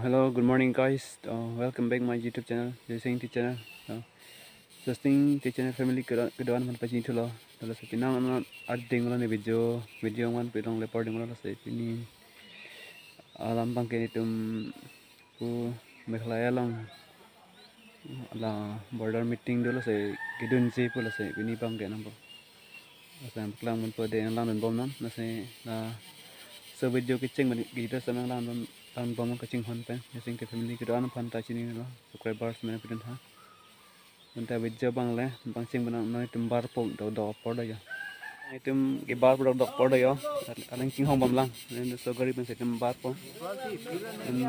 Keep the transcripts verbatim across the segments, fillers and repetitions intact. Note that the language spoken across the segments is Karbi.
Hello, good morning guys. Uh, welcome back my YouTube channel, Joysing T channel. Uh, Joysing T channel family kedo-, kedo-an aphan pachini thulo. Laso penang an ading lo ne video, video an pi longle apor ding lo, lasi pini alam abang ke netum pu Meghalaya along la border meeting dolo, lasi kedunji pu, lasi pini abang ke nangpo. Lasi paklang ponpo, de nanglang dunbom non, lasi laso video kecheng bani kita samang lang dun, lang bom kachinghon pen, Joysing T family kedo-an aphan ta chinilo, subscribers mena pidun ha. Bonta video abang le, bang cheng bana non itum barpo dokdok apor do yo. Itum ke barpo dokdok apor do yo. Alang chinghon bom lang. Laso gari pen si itum barpo. Em,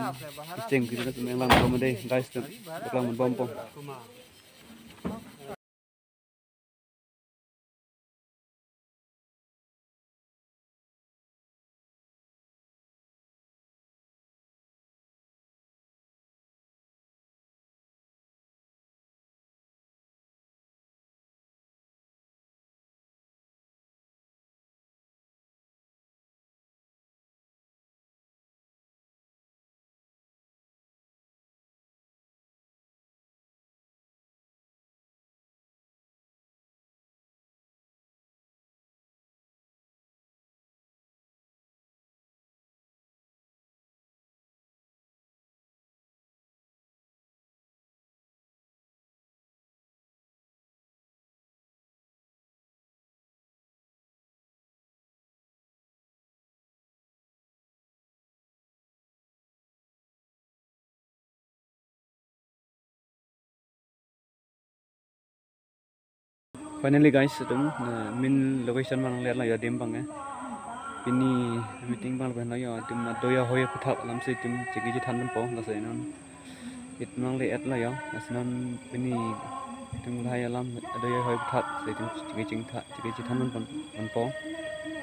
cheng kita samang lang bom de, guys, itum paklang ponbompo. Finally guys, itum, uh, main location abang le lo yo, adim abang eh. Pini meeting abang lo yo, itum adoi ahoi aphuthak alam si itum chingki chethan ponpo, lasi non itum nangle-et lo yo, lasi non pini itum lahai alam adoi ahoi aphuthak si itum chingki chingtha, chingki chethan pon, ponpo.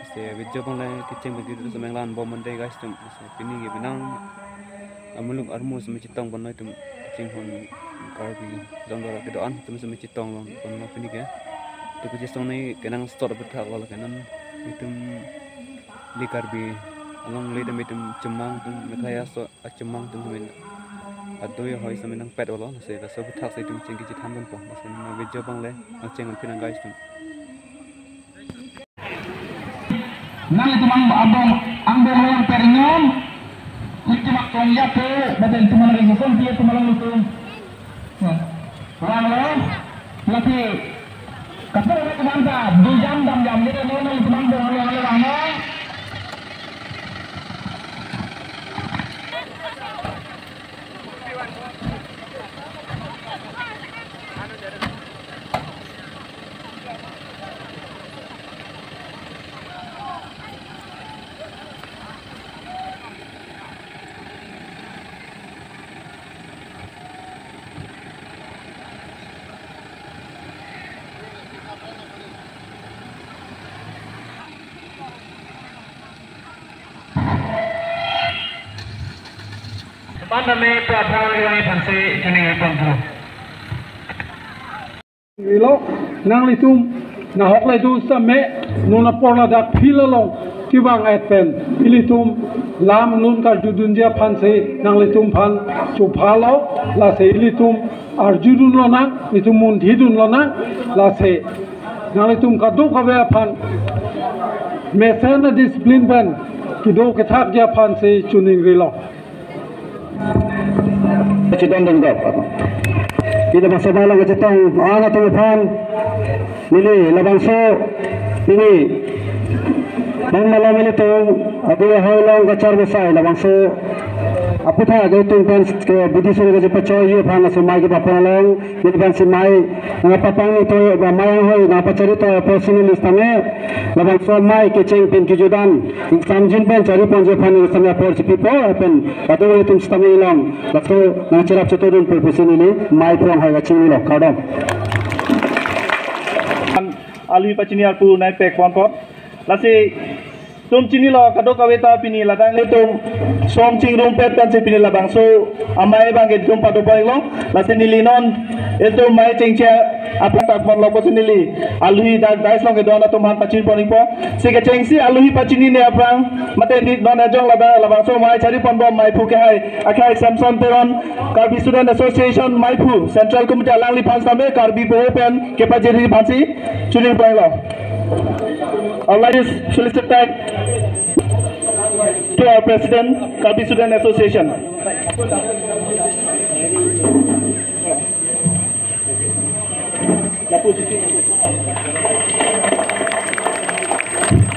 Lasi video abang le kecheng bagi itu samang lang bom mande guys itum. Lasi pini ke penang amuluk armu semi chetong ponlo itum, chinghon Karbi jong dora kedo-an itum semi chetong long ponlo pini ke. Itum kechesong ne kenang store aphuthak lo ke non itum ili Karbi along le itum, itum chemang itum Meghalaya aso achemang atum semen adoi ahoi semen nangpet olo, lasi laso aphuthak si itum chingki chethan ponpo, lasi non video abang le nangcheng pon pinang guys itum. Nanglitum ang abang, ang abang lang perinyon. Itum ak tong yapo, badan itum ang ringon, dia itum ang lutum. Rang lo, lagi. Kapag may kumanta, di jam, dam, jam, dia, no, nanglitum ang abang, lang, lang, lang, no. Pandame platform riwai thansi tuning ipon tu. Ilo, nanglitum nahok le do same, non apor ladak field along kevang-et pen ilitum lam non karjudunji aphansi nanglitum aphan chophalo, lasi ilitum arjudun lonang, ilitum mundhidun lonang, lasi nanglitum kadokave aphan mesen a-discipline pen kedo kethakji aphansi choningrilo. Kachetong dongdok. Pini labangso abang along kachetong an atum aphan neli labangso pini bang malam ilitum adoi ahoi along kachar besai labangso aphuthak ke itum pen ke bidi suri kachepachoi aphan laso mei kepapon along neli aphan si mei nangpapangni to, ba mei ahoi nangpachari to apotsi neli sitame labangso mei kecheng pen kejudan ingsamjin pen chari ponji aphan neli sitame apor chipipo, lapen kadokave atum sitame along laso nangcherap chetodun pu pusi neli mei phrong hai kachinilo, kardom. Alui pachini arpu nangpek ponpo. Lasi itum chinilo kadokave ta pini ladak ilitum som chingrumpet pensi pini labangso amei abang ke itum padopoi lo. Lasi neli non Ilitum mei chengche aphrang tak ponlo pusi neli aluhi dak dais along kedo-an atum aphan pachini pon-ikpo. Si kechengsi aluhi pachinine aphrang mate neli non ajong laba labangso mei chari ponbom meiphu kehai akhai Samson Teron, Karbi Student Association meiphu, Central Committee, alangliphan sitame Karbi Poho pen kepajirji aphansi chini pon-iklo. I would like to solicit time to our President, Karbi Student Association.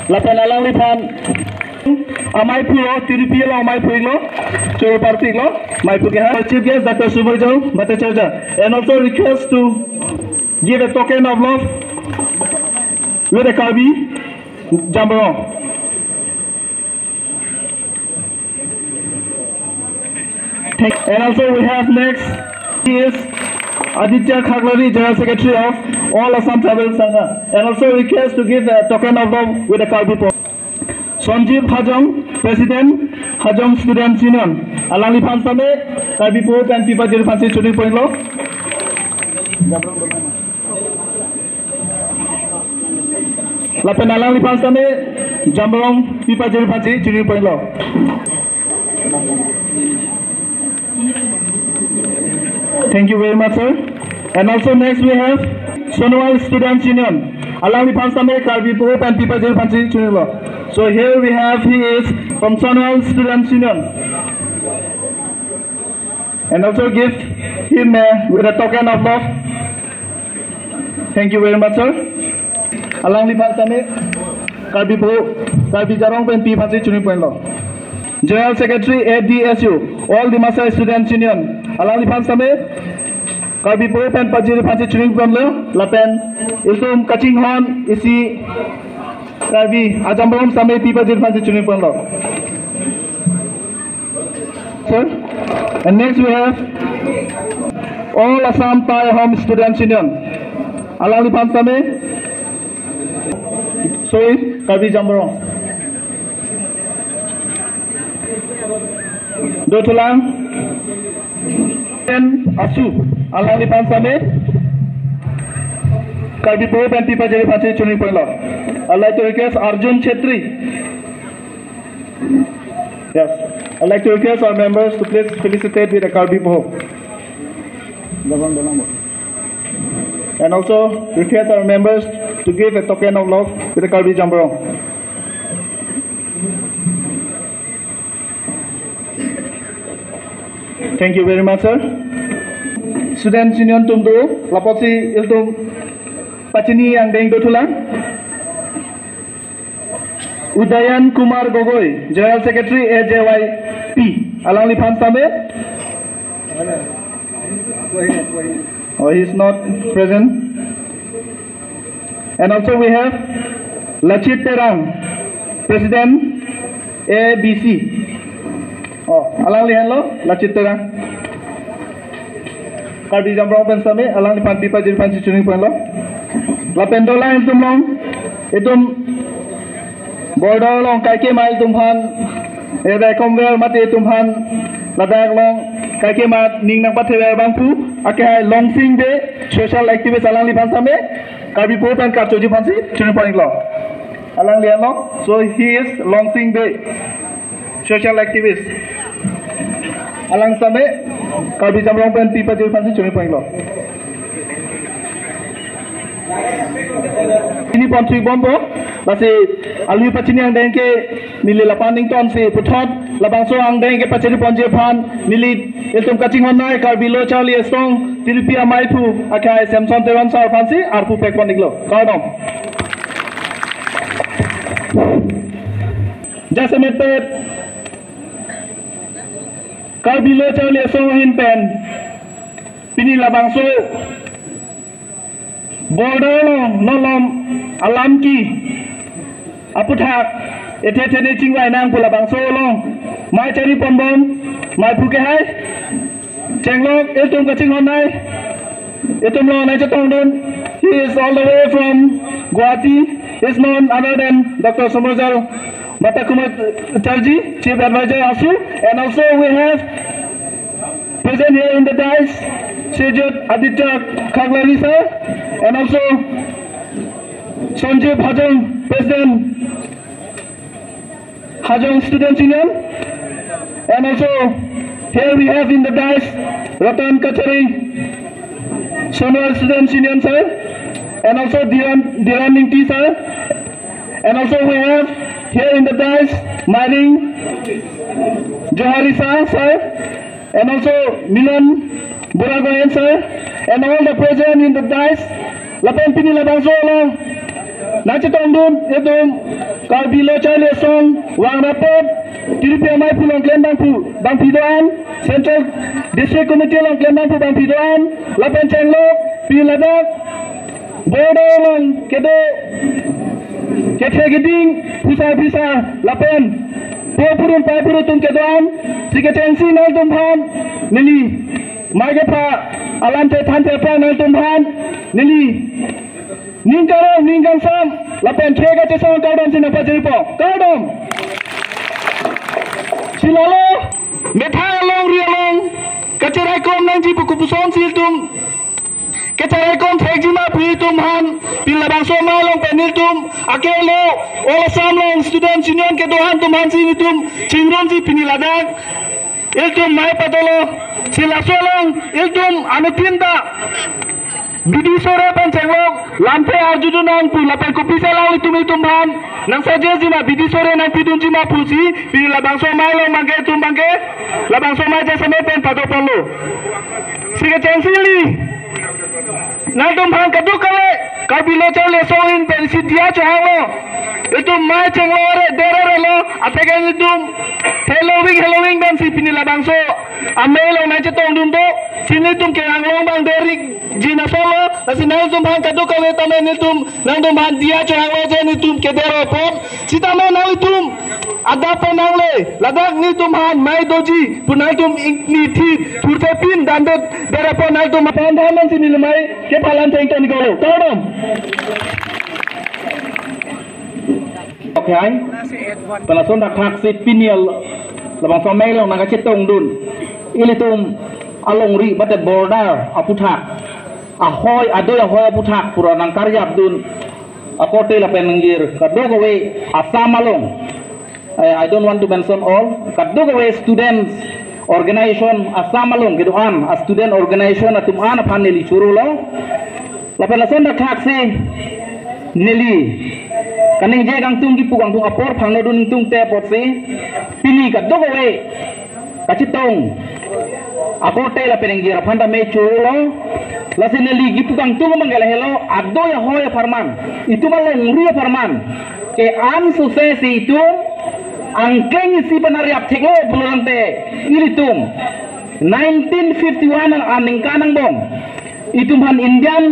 Lapen alangliphan ameiphu lo, tiripi lo ameiphu lo, choro parpik lo, meiphu kehai. Chief guest Doctor Subrajal Bhattacharya, and also request to give a token of love with a Karbi Jamborong. Thank, and also we have next is Aditya Khaklari, General Secretary of All Assam Tribal Sangha, and also request to give a token of love with a Karbi po-, Sanjeev Hajong, President, Hajong Students Union. Alangliphan sitame Karbi Poho pen pipajir aphansi chini pon-iklo. Lapen alangliphan sitame Jamborong pipajir aphansi chini pon-iklo. Thank you very much, sir. And also next we have Sonowal Students Union. Alangliphan sitame Karbi Poho pen pipajir aphansi chini pon-iklo. So here we have, he is from Sonowal Students Union. And also give him, uh, with a token of love. Thank you very much, sir. Alangliphan sitame Karbi Poho, Karbi Jamborong pen pi aphansi chini pon-iklo. General Secretary A D S U, All Dimasa Students Union. Alangliphan sitame Karbi Poho pen pajir aphansi chini ponlo. Lapen ilitum kachinghon isi Karbi ajamborong sitame pipajir aphansi chini ponlo. Sir, and next we have All Assam Tai Ahom Students Union. Alangliphan sitame, sorry, Karbi Jamborong. Dothulang pen asu, alangliphan sitame Karbi Poho pen pipajir aphansi chini ponlo. I'd like to request Arjun Chetri. Yes, I'd like to request our members to please felicitate with a Karbi Poho. And also request our members to give a token of love with a Karbi Jamborong. Thank you very much, sir. Students Union atum do, lapusi ilitum pachini angdeng dothulang. Udayan Kumar Gogoi, General Secretary A J Y P. Alangliphan sitame. Oh, he's not present. And also we have Lachit Terang, President A B C. Oh, alangli henlo, Lachit Terang. Karbi Jamborong pen sitame, alangliphan pipajir aphansi chini ponlo. Lapen dolang ilitum along, ilitum border along kaike ma ilitum aphan, eda conveyor mate ilitum aphan ladak along kaike ma ning nangpathever abangphu, akhai Longsing Bey, social activist, alangliphan sitame Karbi Poho pen karchoji aphansi chini pon-iklo. Alangli henlo, so he is Longsing Bey, social activist. Alang sitame Karbi Jamborong pen pipajir aphansi chini pon-iklo. Chini pon-ikbompo, lasi aluhi pachini angdeng ke neli lapu-an ningtonsi puthot labangso angdeng kepachari ponji aphan neli ilitum kachinghon nei Karbi Lo Charli Asong tiripi ameiphu akhai Samson Teron sir aphansi arpu pek pon-iklo. Kardom. Jasemet pet Karbi Lo Charli Asong ahin pen pini labangso border along nolom alam ke aputhak ethe ethe ne chingvai nang pu labangso along mei chari ponbom meiphu kehai chenglok ilitum kachinghon nei, ilitum along nei chetongdun. He is all the way from Guwahati. He is none other than Doctor Somrojal Bhattacharjee, Chief Advisor ASU, and also we have Present here in the dais, Sejot Aditya Khaklari sir, and also Sanjib Hajong, President, Hajong Students Union, and also here we have in the dais Ratan Kachari, Sonwal Students Union sir, and also Diran, Diran Ningti sir, and also we have here in the dais Mairing Johari sir, sir, and also Milan Buragoyen sir, and all the present in the dais. Lapen pini labangso along nangchetongdun itum Karbi Lo Charli Asong Vang Rapet, Tiripi Amei pu along klem bangphu bangpi do-an, Central District Committee along klem bangphu bangpi do-an, lapen chenglok pini ladak border along kedo kethe keding, phusa phisa lapen po purun pai purun atum kedo-an, si kechengsi nangtumphan neli mai kepha alamthe thanthe aphrang nangtumphan neli ning karong ning kangsam lapen thek kachesong kardom si nangpajirpo. Kardom. Si lalo methang along ri along kacheraikom nangji pu kopuson si itum kacheraikom thekji ma pu itum aphan pini labangso amei along pen itum akelo All Assam along Students Union kedo-an atum aphan si itum chingrumji pini ladak itum mai padolo. Si laso along itum anuttin ta bidi sore pen chenglok lamthe arjudun nang pu lapen kopisa lang itum itum aphan nangsajeji ma bidi sore nangpidunji ma pusi pini labangso amei along abangke itum abangke labangso amei jasemet pen padoponlo. Si kechengsi neli nangtumphan kadokave Karbi Lo Charli Asong ahin pensi diya chohanglo. Itum mai chenglo re dere relo apeken itum heloving heloving pensi pini labangso amei along nangchetongdun do. Si nelitum ke anglong abang derikji na solo. Lasi nangtumphan kadokave tame nelitum nangtumphan diya chohanglo je nelitum kedere apot. Sitame nangtum adap pen nangle ladak nelitum aphan mai doji pu nangtum ingni thi thurthepin damdet dere apot nangtum aphan than nang si neli mai kepha alamthe ington ikolo. Kardom. Okay, ai. Pelason dak thak si pini labangso amei along nangkachetongdun ilitum alongri mate border aphuthak, ahoi adoi ahoi aphuthak pura nangkaryapdun akorte lapen ingjir kadokave Assam along. I, I don't want to mention all. Kadokave students organization Assam along kedo-an a student organization atum an aphan neli chorolo. Lapen lason dak thak si neli kaningje kangtung kipu kangtung apor phangno dun ingtungte apotsi pini kadokave kachetong akorte lapen ingjir aphan tame chorolo. Lasi neli kipu kangtung abangke lahelo, adoi ahoi apharman, itum alongri apharman ke-an suse si itum angkleng isi pen aryap theklo pulo tangte ilitum nineteen fifty-one aningkan angbong itum aphan Indian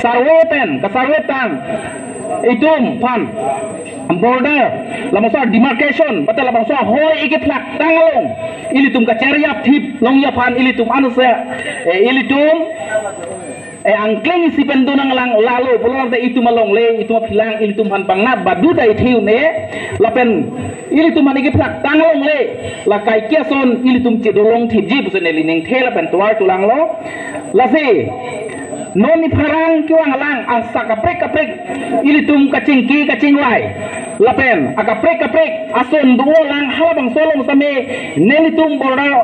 survey pen ka-survey tang itum aphan border labangso demarcation mate labangso ahoi ikephlak tang along ilitum kacheryap thip longji aphan ilitum anuse, eh, ilitum, eh, angkleng isi pen do nanglang lalo pulo tangte itum alongle itum aphilang ilitum aphan pangnat badu ta ithiune lapen ilitum aphan ikephlak tang alongle la kaike ason ilitum chedolong thipji pusi neli ningthe lapen tovar tulanglo. Lasi non ipharang kevang alang asak kaprek kaprek ilitum kachingki kachinglai lapen akaprek kaprek ason do alang halabangso along same nelitum border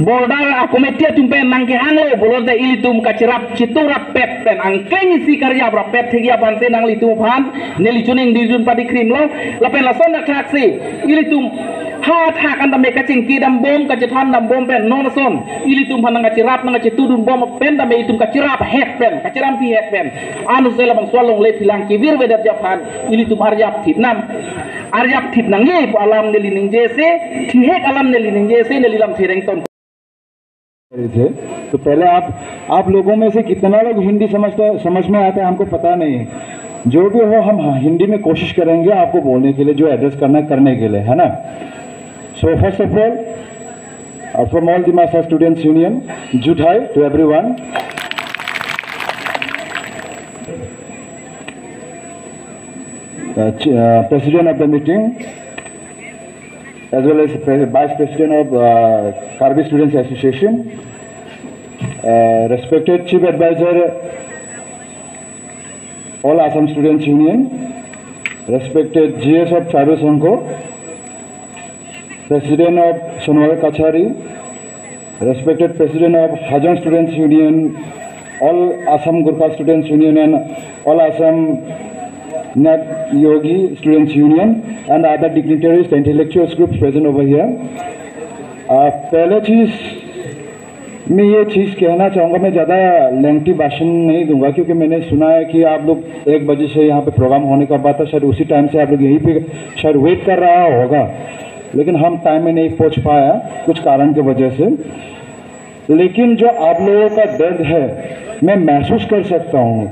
border a committee atum pen nangkehanglo pulote ilitum kacherap chitu rappet pen angkleng isi karyap rappet thekji aphansi nanglitum aphan neli chuning dijun padikrimlo. Lapen lason dak thak si ilitum ha thak an tame kachingki dambom kachethan dambom pen non ason ilitum aphan nangkacherap nangkachetudunbom pen tame itum kacherap het pen kacherampi het pen anuse labangso alongle aphilang kevirvedetji aphan ilitum aryap thip nam aryap thip nangji pu alam neli ningjesi, thihek alam neli ningjesi neli lamthe rengton. रहे थे, तो पहले आप, आप लोगों में से कितना लोग हिंदी समझता, समझ में आता है, हमको पता नहीं है। जो भी हो, हम हिंदी में कोशिश करेंगे आपको बोलने के लिए, जो एड्रेस करना है, करने के लिए, है ना? So, first of all, uh, from all Dimasa Students Union, Juthai to everyone. Uh, ch-, uh, President of the meeting, as well as pre-, Vice President of, uh, Karbi Students Association, Uh, respected Chief Advisor, All Assam Students Union, respected G S of Tribal Sangho, President of Sonowal Kachari, respected President of Hajong Students Union, All Assam Gorkha Students Union, and All Assam Nag Yogi Students Union, and other dignitaries, the intellectuals groups present over here. Uh, पहले चीज मैं ये चीज़ कहना चाहूँगा, मैं ज़्यादा लेंथी भाषण नहीं दूंगा, क्योंकि मैंने सुना है कि आप लोग एक बजे से यहाँ पे प्रोग्राम होने का बात था, शायद उसी टाइम से आप लोग यहीं पे शायद वेट कर रहा होगा, लेकिन हम टाइम में नहीं पहुँच पाया कुछ कारण की वजह से। लेकिन जो आप लोगों का दर्द है, मैं महसूस कर सकता हूँ।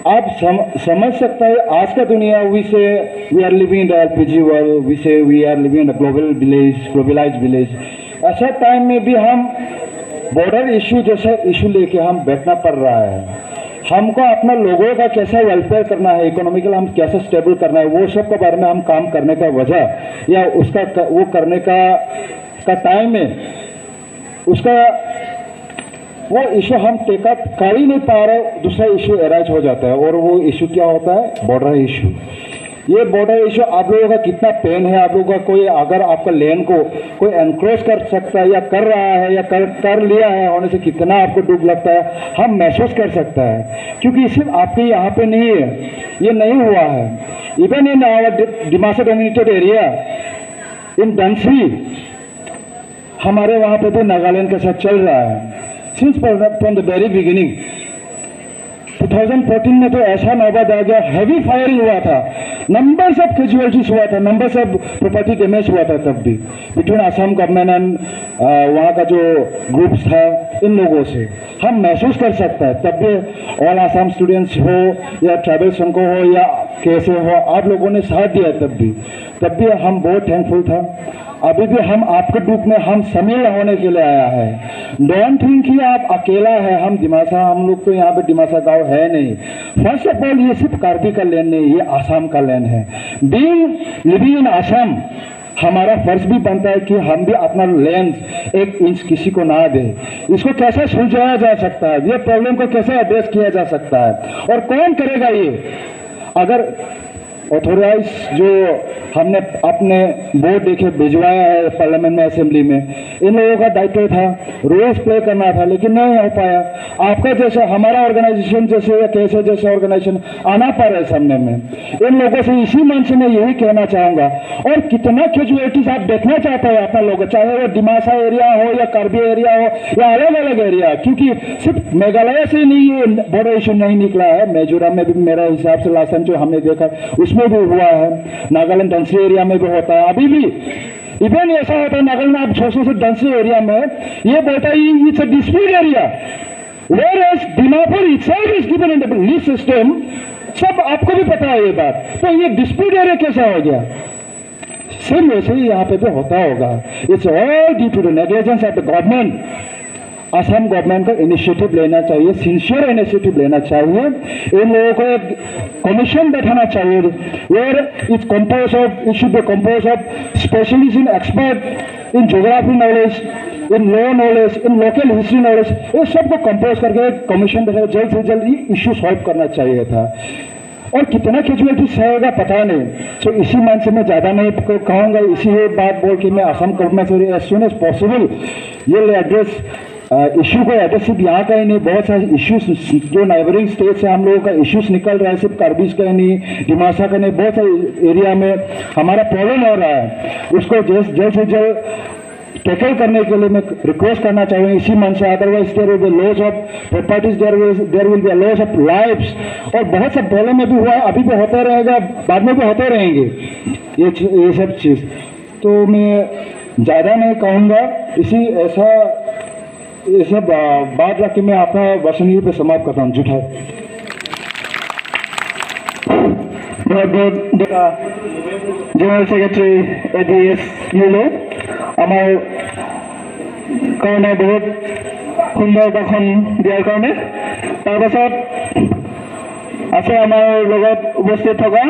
आप सम, समझ सकता है, आज का दुनिया, we say we are living in the L P G world, we say we are living in the global village, globalized village। ऐसा टाइम में भी हम बॉर्डर इशू जैसा इशू लेके हम बैठना पड़ रहा है। हमको अपना लोगों का कैसा वेलफेयर करना है, इकोनॉमिकल हम कैसा स्टेबल करना है, वो सब के बारे में हम काम करने का वजह या उसका क, वो करने का का टाइम में उसका वो इशू हम टेक अप कर ही नहीं पा रहे, दूसरा इशू अराइज हो जाता है। और वो इशू क्या होता है? Border issue. ये बॉर्डर इशू आप लोगों का कितना पेन है, आप लोगों का कोई, अगर आपका लैंड को कोई एनक्रोच कर सकता है या कर रहा है या कर, कर लिया है, होने से कितना आपको दुख लगता है, हम महसूस कर सकता है। क्योंकि सिर्फ आपके यहाँ पे नहीं है, ये नहीं हुआ है। Even in our Dimasa dominated area, in Dhansiri, हमारे वहाँ पे भी नागालैंड के साथ चल रहा है। Since from the very beginning, two thousand fourteen में तो ऐसा नौबत आ गया, हैवी फायरिंग हुआ था, नंबर्स ऑफ कैजुअलिटीज हुआ था, नंबर्स ऑफ प्रॉपर्टी डैमेज हुआ था। तब भी बिटवीन असम गवर्नमेंट एंड वहाँ का जो ग्रुप्स था, इन लोगों से हम महसूस कर सकता है। तब भी ऑल आसाम स्टूडेंट्स हो या ट्राइबल संघ हो या कैसे हो, आप लोगों ने साथ दिया तब भी, तब भी हम बहुत थैंकफुल था। अभी भी हम आपके ग्रुप में हम शामिल होने के लिए आया है। डोंट थिंक कि आप अकेला है। हम दिमासा, हम लोग तो यहाँ पे दिमासा गांव है नहीं। फर्स्ट ऑफ ऑल, ये सिर्फ कार्बी का लैंड नहीं, ये आसाम का लैंड है। बीइंग लिविंग इन आसाम, हमारा फर्ज भी बनता है कि हम भी अपना लैंड एक इंच किसी को ना दे। इसको कैसे सुलझाया जा सकता है, ये प्रॉब्लम को कैसे एड्रेस किया जा सकता है, और कौन करेगा ये? अगर ऑथराइज जो हमने अपने बोर्ड देके भिजवाया है पार्लियामेंट में, असेंबली में, इन लोगों का दायित्व था, रोल्स प्ले करना था, लेकिन नहीं हो पाया। आपका जैसा, हमारा ऑर्गेनाइजेशन जैसे या कैसे जैसे ऑर्गेनाइजेशन आना पा रहे सामने में, इन लोगों से इसी मंच में यही कहना चाहूंगा। और कितना कैजुअलिटीज आप देखना चाहते हैं अपना लोग, चाहे वो दिमासा एरिया हो या कार्बी एरिया हो या अलग अलग एरिया, क्योंकि सिर्फ मेघालय से नहीं ये बड़ा इशू नहीं निकला है। मिजोरम में भी मेरा हिसाब से लास्ट टाइम जो हमने देखा, उसमें भी हुआ है, नागालैंड धनसी एरिया में भी होता है। अभी भी, इवन ऐसा होता है नागालैंड, आप सोचो से धनसी एरिया में ये बोलता है, it's a dispute area, whereas Dimapur itself is given in the list system। सब आपको भी पता है ये बात, तो ये डिस्प्यूट एरिया कैसा हो गया? सेम वैसे ही यहाँ पे भी होता होगा। It's all due to the negligence of the government। Assam government को इनिशिएटिव लेना चाहिए, सिंसियर इनिशिएटिव लेना चाहिए। इन लोगों को एक कमीशन बैठाना चाहिए, where it's composed of, it should be composed of specialist in expert in geography knowledge, in law knowledge, in local history knowledge। ये सबको कंपोज करके एक कमीशन बैठा, जल्द से जल्द ये इशू सॉल्व करना चाहिए था। और कितना कैजुअलिटीज रहेगा पता नहीं। सो इसी मंच से मैं ज़्यादा नहीं क-, कहूँगा, इसी ये बात बोल के मैं असम गवर्नमेंट से as soon as possible ये एड्रेस, इशू को एड्रेस सिर्फ यहाँ का ही नहीं, बहुत सारे इश्यूज जो नाइबरिंग स्टेट से हम लोगों का इश्यूज निकल रहा है, सिर्फ कार्बीज का ही नहीं, दिमासा का नहीं, बहुत सारे एरिया में हमारा प्रॉब्लम हो रहा है, उसको जल्द, जल्द से जल्द टैकल करने के लिए मैं रिक्वेस्ट करना चाहूँगा इसी मंच से। Otherwise there will be loss of properties, there will, there will be a loss of lives। और बहुत सब पहले में भी हुआ है, अभी भी होता रहेगा, बाद में भी होते रहेंगे ये चीज, ये सब चीज़। तो मैं ज़्यादा नहीं कहूँगा, इसी ऐसा, ये सब आ, बात रख के मैं अपना भाषण यहीं पे समाप्त करता हूँ। जुठाई। बहुत बहुत ধন্যবাদ। General secretary A D S ইউলৈ আমাৰ কাৰণে বহুত সুন্দৰ ভাষণ দিয়াৰ কাৰণে। তাৰপাছত আছে আমাৰ লগত উপস্থিত থকা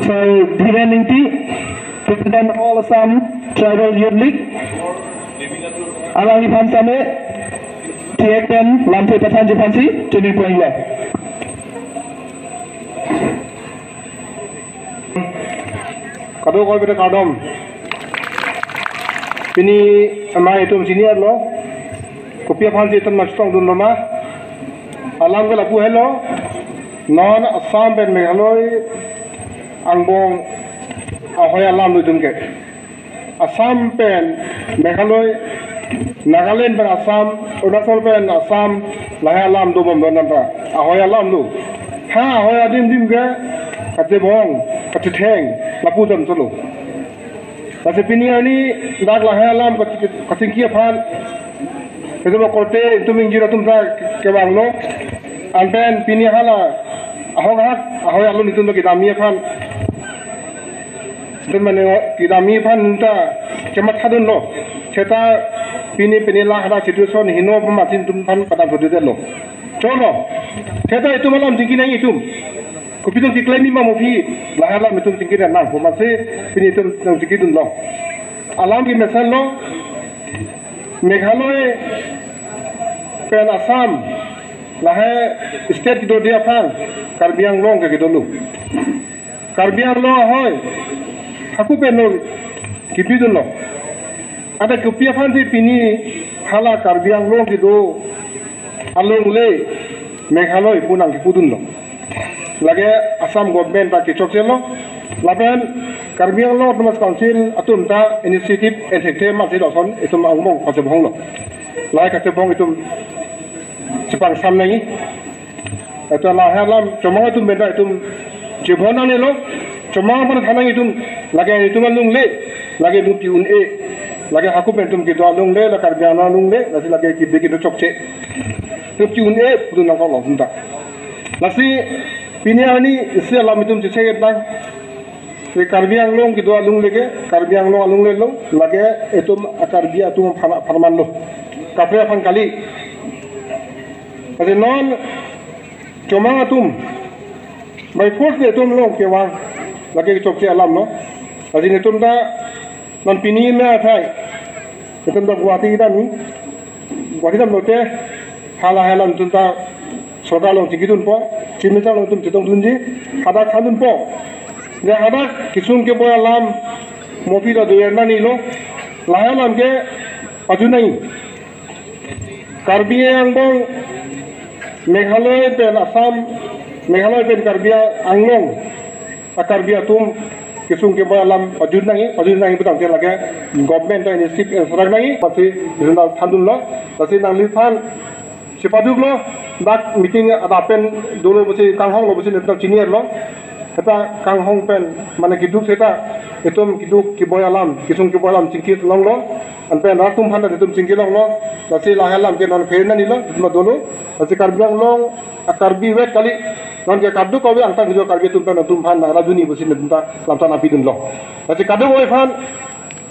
sir Dhiren Ingti, president all Assam tribal youth league. Alangliphan same thek pen lamthe pathanji aphansi chini poin lo. Kadokave ta kardom. Pini amei itum chini-etlo. Kopi aphansi itum nangchetongdunlo ma? Alam ke lapu helo. Non Assam pen Meghalaya angbong ahoi alam lo itum ke. Assam pen Meghalaya, Nagaland pen Assam, Arunachal pen Assam, lahai alam dobom do nanta. Ahoi alam lo. Ha ahoi adim dim ke kachebong, kachetheng, lapu damchotlo. Lasi pini arni dak lahai alam kachingki aphan, itum korte, itum ingjir atum ta kevanglo. Anpen pini hala ahok ahak ahoi alun itum ta kedamji aphan, itum mane kedamji aphan nonta chemathadunlo. Seta pini pini la hala situation heno pama itum aphan padam sodetlo. Cholo. Seta itum alam chingki nang itum. Kopi itum keklem ma mo aphi, lahai alam itum chingki nang, komatsi pini itum nangchingkidunlo. Alam ke mesenlo, Meghalaya pen Assam, lahai state kedodi aphan, Karbi Anglong ke kedolo. Karbi Anglong ahoi, hako pen lo kebidunlo. Anta kopi aphansi pini hala Karbi Anglong kedo alongle Meghalaya pu nangkepudunlo. Lake Assam government ta kechokchelo. Lapen Karbi Anglong Autonomous Council atum ta initiative en thekthe masi lason itum angbong kachebonglo. Lahai kachebong itum chepangsam nangji. Itum lahai alam chomang atum pen ta itum chebon nangnelo. Chomang pen thanang itum, lake itum alongle, lake itum pi un-e, lake hako pen itum kedo alongle, la Karbi Anglong alongle, lasi lake kebe kedo chokche. Itum pi un-e pudun nangkoklo itum ta. Lasi pini arni isi alam itum chechek-et nang. Ke Karbi Anglong kedo alongle ke, Karbi Anglong alongle lo, lake itum a-Karbi atum aphan, apharman lo. Kaprek aphan kali. Lasi non chomang atum, by force netum along kevang, lake chokche alam lo. Lasi netum ta non pini me athai, netum ta Guwahati damji, Guwahati damlote, hala hala netum ta sorkar along chingkidunpo, Chief Minister along netum chetongdunji, hadak thandunpo. Ne hadak kesung keboi alam, mo aphi ta dover nangnelo, lahai alam ke pajut nangji. Karbi angbong, Meghalaya pen Assam, Meghalaya pen Karbi Anglong, a-Karbi atum kesung keboi alam pajut nangji, pajut nangji putangte lake government ta initiative ensarak nangji, pasi regional thandunlo, pasi nangliphan chepaduklo, dak meeting adap pen dolo pusi kanghonglo pusi netum chini-etlo. Seta kanghong pen mane keduk seta itum keduk keboi alam, kesung keboi alam chingki longlo. Anpen rat atum aphan ta itum chingki longlo. Lasi lahai alam ke non pher nangnelo, itum dolo. Lasi Karbi Anglong a-Karbi vet kali. Non ke kadokave angtan kedo Karbi atum pen atum aphan nang rajuni pusi netum ta lamtha nangpidunlo. Lasi kadokave aphan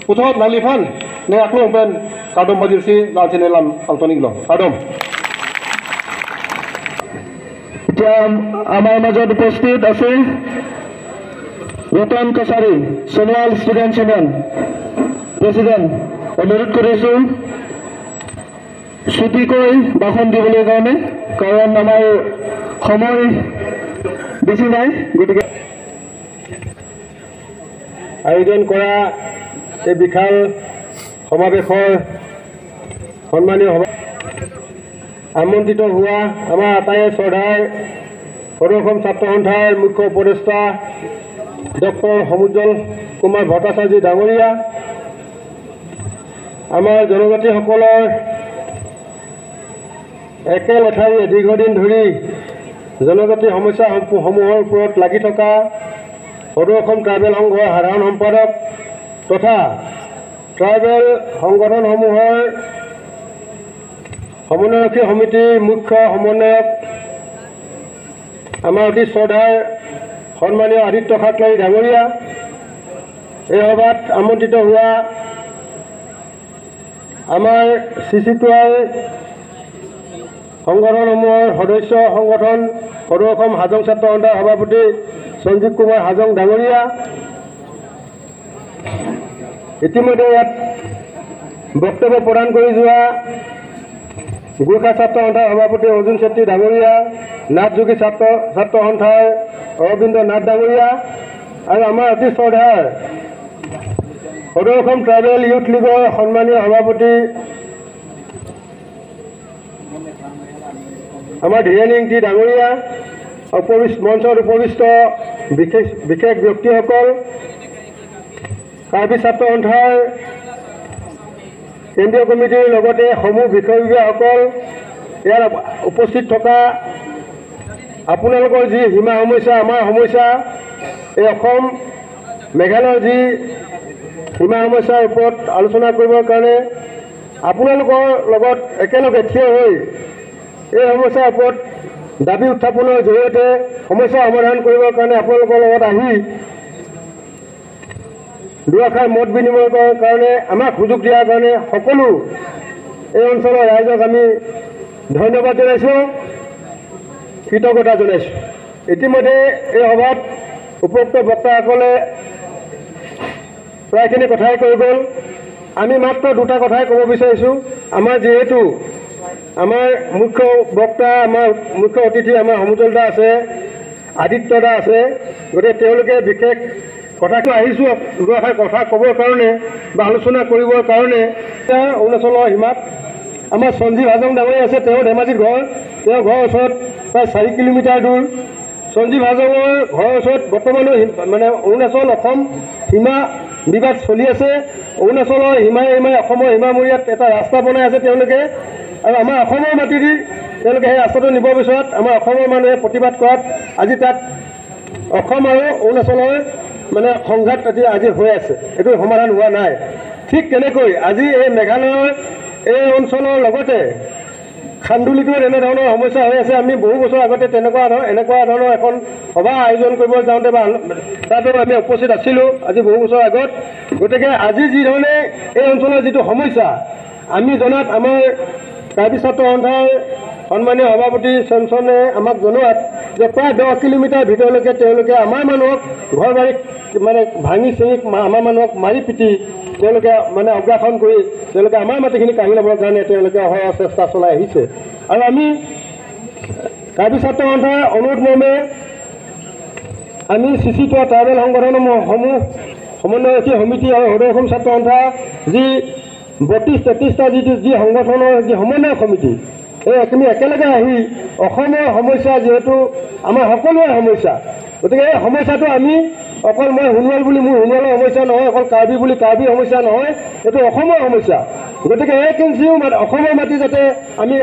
puthot nangliphan ne aklong pen kardom pajirsi la-an si ne lam pangton-iklo. Kardom. এতিয়া আমাৰ মাজত উপস্থিত আছে ৰতন কছাৰী, চনোৱাল students union president, অনুৰোধ কৰিছোঁ চুটিকৈ ভাষণ দিবলৈ কাৰণে, কাৰণ আমাৰ সময় বেছি নাই। গতিকে আয়োজন কৰা এই বিশাল সমাৱেশৰ সন্মানীয় সভা আমন্ত্ৰিত হোৱা আমাৰ আটাইৰে শ্ৰদ্ধাৰ সদৌ অসম ছাত্ৰ সন্থাৰ মুখ্য উপদেষ্টা ডক্টৰ সমুজ্জ্বল কুমাৰ ভট্টাচাৰ্য ডাঙৰীয়া, আমাৰ জনজাতিসকলৰ একেলেঠাৰিয়ে দীৰ্ঘদিন ধৰি জনজাতি সমস্যা সম্প-, সমূহৰ ওপৰত লাগি থকা সদৌ অসম ট্ৰাইবেল সংঘৰ সাধাৰণ সম্পাদক তথা ট্ৰাইবেল সংগঠনসমূহৰ সমন্বয়ৰক্ষী সমিতিৰ মুখ্য সমন্বয়ক আমাৰ অতি শ্ৰদ্ধাৰ সন্মানীয় আদিত্য খাটকলী ডাঙৰীয়া, এই সভাত আমন্ত্ৰিত হোৱা আমাৰ চি চি টু আই সংগঠনসমূহৰ সদস্য সংগঠন সদৌ অসম হাজং ছাত্ৰ সন্থাৰ সভাপতি সঞ্জীৱ কুমাৰ হাজং ডাঙৰীয়া, ইতিমধ্যে ইয়াত বক্তব্য প্ৰদান কৰি যোৱা গোৰ্খা ছাত্ৰ সন্থাৰ সভাপতি অৰ্জুন চেত্ৰী ডাঙৰীয়া, নাথ যোগী ছাত্ৰ ছাত্ৰ সন্থাৰ অৰবিন্দ নাথ ডাঙৰীয়া আৰু আমাৰ অতি শ্ৰদ্ধাৰ সদৌ অসম ট্ৰাইবেল ইউথ লীগৰ সন্মানীয় সভাপতি আমাৰ ধীৰেণ ইংতি ডাঙৰীয়া, উপবিষ্ট, মঞ্চত উপবিষ্ট বিশেষ বিশেষ ব্যক্তিসকল, কাৰ্বি ছাত্ৰ সন্থাৰ কেন্দ্ৰীয় কমিটিৰ লগতে সমূহ বিষয় বিষয়াসকল, ইয়াত উপস্থিত থকা আপোনালোকৰ যি সীমা সমস্যা, আমাৰ সমস্যা, এই অসম মেঘালয়ৰ যি সীমা সমস্যাৰ ওপৰত আলোচনা কৰিবৰ কাৰণে আপোনালোকৰ লগত একেলগে থিয় হৈ এই সমস্যাৰ ওপৰত দাবী উত্থাপনৰ জৰিয়তে সমস্যা সমাধান কৰিবৰ কাৰণে আপোনালোকৰ লগত আহি দুআষাৰ মত বিনিময় কৰাৰ কাৰণে আমাক সুযোগ দিয়াৰ কাৰণে সকলো এই অঞ্চলৰ ৰাইজক আমি ধন্যবাদ জনাইছোঁ, কৃতজ্ঞতা জনাইছোঁ। ইতিমধ্যে এই সভাত উপৰোক্ত বক্তাসকলে প্ৰায়খিনি কথাই কৈ গ'ল। আমি মাত্ৰ দুটা কথাই ক'ব বিচাৰিছোঁ। আমাৰ যিহেতু আমাৰ মুখ্য বক্তা, আমাৰ মুখ্য অতিথি আমাৰ সমুজ্জ্বল দা আছে, আদিত্য দা আছে, গতিকে তেওঁলোকে বিশেষ কথাটো আহিছোঁ, দুআষাৰ কথা ক'বৰ কাৰণে বা আলোচনা কৰিবৰ কাৰণে। এতিয়া অৰুণাচলৰ সীমাত আমাৰ সঞ্জীৱ হাজং ডাঙৰীয়া আছে, তেওঁৰ ধেমাজিত ঘৰ, তেওঁৰ ঘৰৰ ওচৰত প্ৰায় চাৰি কিলোমিটাৰ দূৰ। সঞ্জীৱ হাজঙৰ ঘৰৰ ওচৰত বৰ্তমানো সীম-, মানে অৰুণাচল অসম সীমা বিবাদ চলি আছে। অৰুণাচলৰ সীমাই সীমাই অসমৰ সীমামূৰীয়াত এটা ৰাস্তা বনাই আছে তেওঁলোকে, আৰু আমাৰ অসমৰ মাটি দি তেওঁলোকে সেই ৰাস্তাটো নিব বিচৰাত আমাৰ অসমৰ মানুহে প্ৰতিবাদ কৰাত আজি তাত অসম আৰু অৰুণাচলৰ মানে সংঘাত আজি, আজি হৈ আছে, এইটো সমাধান হোৱা নাই। ঠিক তেনেকৈ আজি এই মেঘালয়ৰ এই অঞ্চলৰ লগতে খান্দুলিতো এনেধৰণৰ সমস্যা হৈ আছে। আমি বহু বছৰ আগতে তেনেকুৱা ধৰ-, এনেকুৱা ধৰণৰ এখন সভা আয়োজন কৰিব যাওঁতে বা তাতো আমি উপস্থিত আছিলোঁ আজি বহু বছৰ আগত। গতিকে আজি যি ধৰণে এই অঞ্চলৰ যিটো সমস্যা, আমি জনাত আমাৰ কাৰ্বি ছাত্ৰ সন্থাৰ সন্মানীয় সভাপতি চেমচনে আমাক জনোৱাত যে প্ৰায় দহ কিলোমিটাৰ ভিতৰলৈকে তেওঁলোকে আমাৰ মানুহক ঘৰ বাৰী মানে ভাঙি চিঙি মা-, আমাৰ মানুহক মাৰি পিটি তেওঁলোকে মানে অগ্ৰাসন কৰি তেওঁলোকে আমাৰ মাটিখিনি কাঢ়ি ল'বৰ কাৰণে তেওঁলোকে অহৰহ চেষ্টা চলাই আহিছে। আৰু আমি কাৰ্বি ছাত্ৰ সন্থাৰ অনুৰোধ মৰ্মে আমি চি চি টো ট্ৰাইবেল সংগঠন সমূহ সমন্বয়কাৰী সমিতি আৰু সদৌ অসম ছাত্ৰ সন্থা যি বত্ৰিশ তেত্ৰিশটা যিটো যি সংগঠনৰ যি সমন্বয় সমিতি, এই আমি একেলগে আহি অসমৰ সমস্যা যিহেতু আমাৰ সকলোৰে সমস্যা, গতিকে এই সমস্যাটো আমি অকল মই সোণোৱাল বুলি মোৰ সোণোৱালৰ সমস্যা নহয়, অকল কাৰ্বি বুলি কাৰ্বিৰ সমস্যা নহয়, এইটো অসমৰ সমস্যা। গতিকে এক ইঞ্চিও মাত-, অসমৰ মাটি যাতে আমি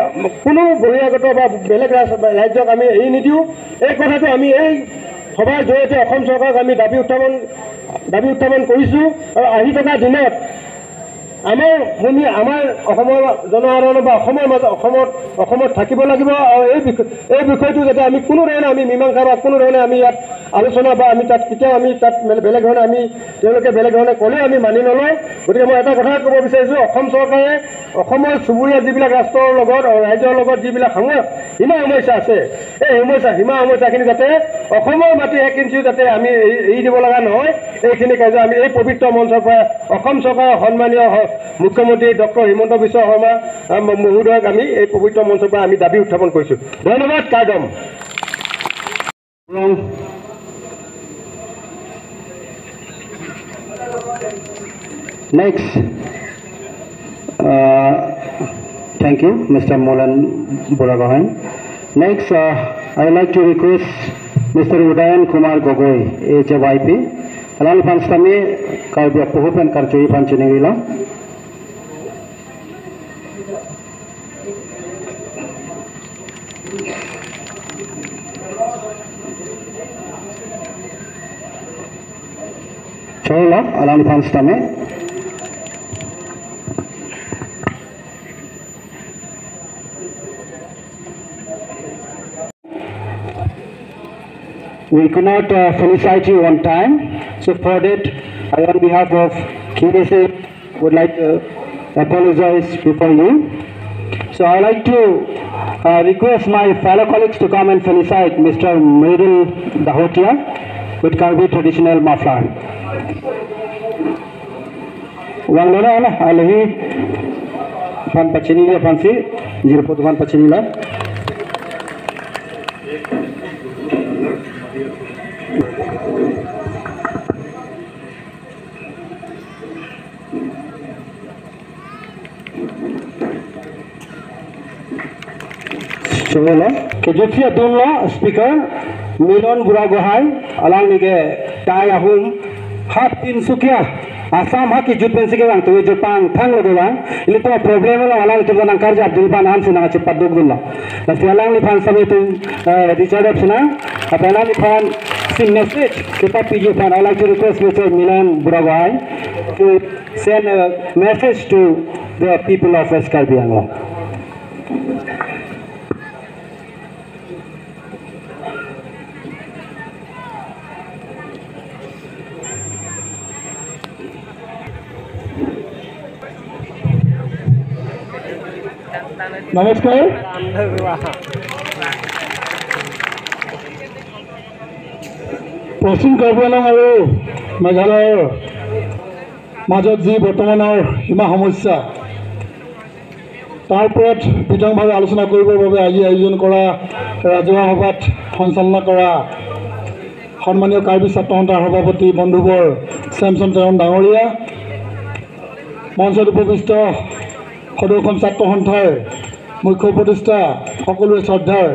কোনো বহিৰাগত বা বেলেগ ৰাজ-, ৰাজ্যক আমি এৰি নিদিওঁ, এই কথাটো আমি এই সভাৰ জৰিয়তে অসম চৰকাৰক আমি দাবী উত্থাপন, দাবী উত্থাপন কৰিছোঁ। আৰু আহি থকা দিনত আমাৰ ভূমি, আমাৰ অসমৰ জনসাধাৰণ বা অসমৰ মাজত, অসমত, অসমত থাকিব লাগিব। আৰু এই বিষয়, এই বিষয়টো যাতে আমি কোনো ধৰণে আমি মীমাংসা বা কোনো ধৰণে আমি ইয়াত আলোচনা বা আমি তাত কেতিয়াও আমি তাত বেলে-, বেলেগ ধৰণে আমি, তেওঁলোকে বেলেগ ধৰণে ক'লেও আমি মানি নলওঁ। গতিকে মই এটা কথা ক'ব বিচাৰিছোঁ, অসম চৰকাৰে অসমৰ চুবুৰীয়া যিবিলাক ৰাষ্ট্ৰৰ লগত, ৰাজ্যৰ লগত যিবিলাক সম-, সীমা সমস্যা আছে, এই সমস্যা, সীমা সমস্যাখিনি যাতে অসমৰ মাটি এক ইঞ্চিও যাতে আমি এৰি, এৰি দিব লগা নহয়। এইখিনি কাৰ্য আমি এই পবিত্ৰ মঞ্চৰ পৰা অসম চৰকাৰৰ সন্মানীয় হ-, মুখ্যমন্ত্ৰী ডক্টৰ হিমন্ত বিশ্ব শৰ্মা, আহ, ম-, মহোদয়ক আমি এই পবিত্ৰ মঞ্চৰ পৰা আমি দাবী উত্থাপন কৰিছোঁ। ধন্যবাদ, কাৰ্ডম। Next, uh, thank you, Mister Molan Buragohain. Next, uh, I would like to request Mister Udayan Kumar Gogoi, H Y P. Alangli aphan sitame Karbi apoho pen karjuji aphan chiningrilo. Cholo, alangli aphan sitame. We could not, uh, felicitate you on time. So for that, I, on behalf of K S A, would like to apologize before you. So I like to, uh, request my fellow colleagues to come and felicitate Mister Mridul Dahotia with Karbi traditional muffler. Wang lona ala, alahi. Aphan pachinilo aphansi, jirpo aphan pachinilo. Chunglo, kejutsi adunlo speaker Milan Buragohai, alangli ke tai ahum, half Tinsukia, Assam ha kejut pensi kevang, to jopang thanglo kevang. Ilitum problem lo, alangtum nangkarjap dun aphan ansi nangchepadukdunlo. Lasi alangliphan sami atum, eh, Richard Epsina, apot alangliphan si message kepapiji aphan, I like to request Mister Milan Buragohai to send a message to the people of West Karbi Anglong. নমস্কাৰ। পশ্চিম কাৰ্বি আংলং আৰু মেঘালয়ৰ মাজত যি বৰ্তমানৰ সীমা সমস্যা, তাৰ ওপৰত বিতংভাৱে আলোচনা কৰিবৰ বাবে আজি আয়োজন কৰা ৰাজহুৱা সভাত সঞ্চালনা কৰা সন্মানীয় কাৰ্বি ছাত্ৰ সন্থাৰ সভাপতি বন্ধুবৰ ছেমছন তেৰণ ডাঙৰীয়া, মঞ্চত উপবিষ্ট সদৌ অসম ছাত্ৰ সন্থাৰ মুখ্য উপদেষ্টা, সকলোৰে শ্ৰদ্ধাৰ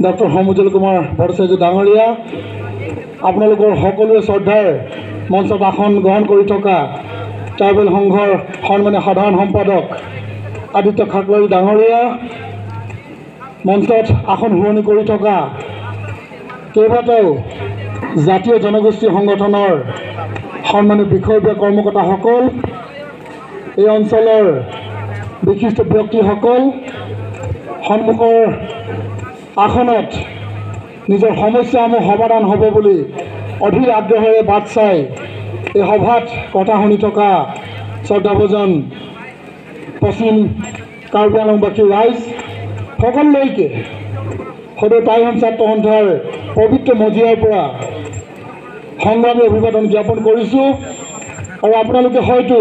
ডক্টৰ সমুজ্জ্বল কুমাৰ ভট্টাচাৰ্য ডাঙৰীয়া, আপোনালোকৰ সকলোৰে শ্ৰদ্ধাৰ মঞ্চত আসন গ্ৰহণ কৰি থকা ট্ৰাইবেল সংঘৰ সন্মানীয় সাধাৰণ সম্পাদক আদিত্য খাকলাৰী ডাঙৰীয়া, মঞ্চত আসন শুৱনি কৰি থকা কেইবাটাও জাতীয় জনগোষ্ঠী সংগঠনৰ সন্মানীয় বিষয়ববীয়া কৰ্মকৰ্তাসকল, এই অঞ্চলৰ বিশিষ্ট ব্যক্তিসকল, সন্মুখৰ আসনত নিজৰ সমস্যাসমূহ সমাধান হ'ব বুলি অধীৰ আগ্ৰহেৰে বাট চাই এই সভাত কথা শুনি থকা শ্ৰদ্ধাভাজন পশ্চিম কাৰ্বি আংলংবাসী ৰাইজ সকলোলৈকে সদৌ টাই আহোম ছাত্ৰ সন্থাৰ পবিত্ৰ মজিয়াৰ পৰা সংগ্ৰামী অভিবাদন জ্ঞাপন কৰিছো। আৰু আপোনালোকে হয়তো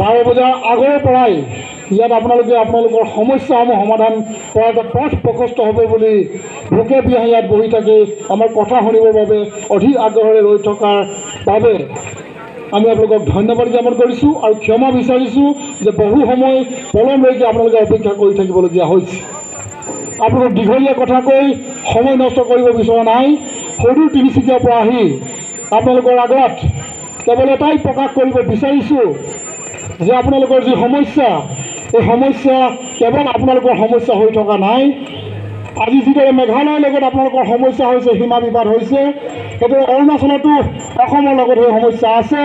বাৰ বজাৰ আগৰে পৰাই ইয়াত আপোনালোকে আপোনালোকৰ সমস্যাসমূহ সমাধান কৰাৰ এটা পথ প্ৰশস্ত হ'ব বুলি ভোকে বিয়াহে ইয়াত বহি থাকি আমাৰ কথা শুনিবৰ বাবে অধিক আগ্ৰহেৰে ৰৈ থকাৰ বাবে আমি আপোনালোকক ধন্যবাদ জ্ঞাপন কৰিছো আৰু ক্ষমা বিচাৰিছো যে বহু সময় পলম ৰৈকে আপোনালোকে অপেক্ষা কৰি থাকিবলগীয়া হৈছে। আপোনালোকক দীঘলীয়া কথা কৈ সময় নষ্ট কৰিব বিচৰা নাই। সদূৰ তিনিচুকীয়াৰ পৰা আহি আপোনালোকৰ আগত কেৱল এটাই প্ৰকাশ কৰিব বিচাৰিছো যে আপোনালোকৰ যি সমস্যা, এই সমস্যা কেৱল আপোনালোকৰ সমস্যা হৈ থকা নাই। আজি যিদৰে মেঘালয়ৰ লগত আপোনালোকৰ সমস্যা হৈছে, সীমা বিবাদ হৈছে, সেইদৰে অৰুণাচলতো অসমৰ লগত সেই সমস্যা আছে।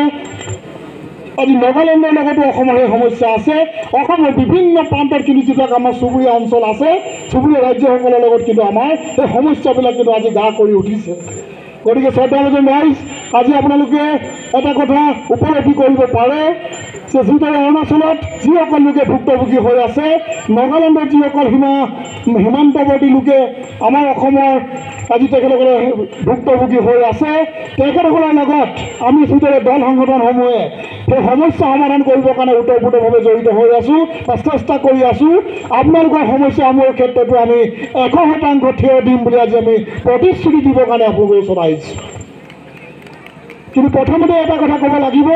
আজি নাগালেণ্ডৰ লগতো অসমৰ সেই সমস্যা আছে। অসমৰ বিভিন্ন প্ৰান্তত কিন্তু যিবিলাক আমাৰ চুবুৰীয়া অঞ্চল আছে, চুবুৰীয়া ৰাজ্যসকলৰ লগত কিন্তু আমাৰ সেই সমস্যাবিলাক কিন্তু আজি গা কৰি উঠিছে। গতিকে শ্ৰদ্ধাভাজন ৰাইজ, আজি আপোনালোকে এটা কথা উপলব্ধি কৰিব পাৰে যে যিদৰে অৰুণাচলত যিসকল লোকে ভুক্তভোগী হৈ আছে, নাগালেণ্ডত যিসকল সীমা সীমান্তৱৰ্তী লোকে আমাৰ অসমৰ আজি তেখেতসকলে ভুক্তভোগী হৈ আছে, তেখেতসকলৰ লগত আমি যিদৰে দল সংগঠনসমূহে সেই সমস্যা সমাধান কৰিবৰ কাৰণে ওতঃপ্ৰোতভাৱে জড়িত হৈ আছো বা চেষ্টা কৰি আছো, আপোনালোকৰ সমস্যাসমূহৰ ক্ষেত্ৰতো আমি এশ শতাংশ থিয় দিম বুলি আজি আমি প্ৰতিশ্ৰুতি দিবৰ কাৰণে আপোনালোকৰ ওচৰত আহিছো। কিন্তু প্ৰথমতে এটা কথা ক'ব লাগিব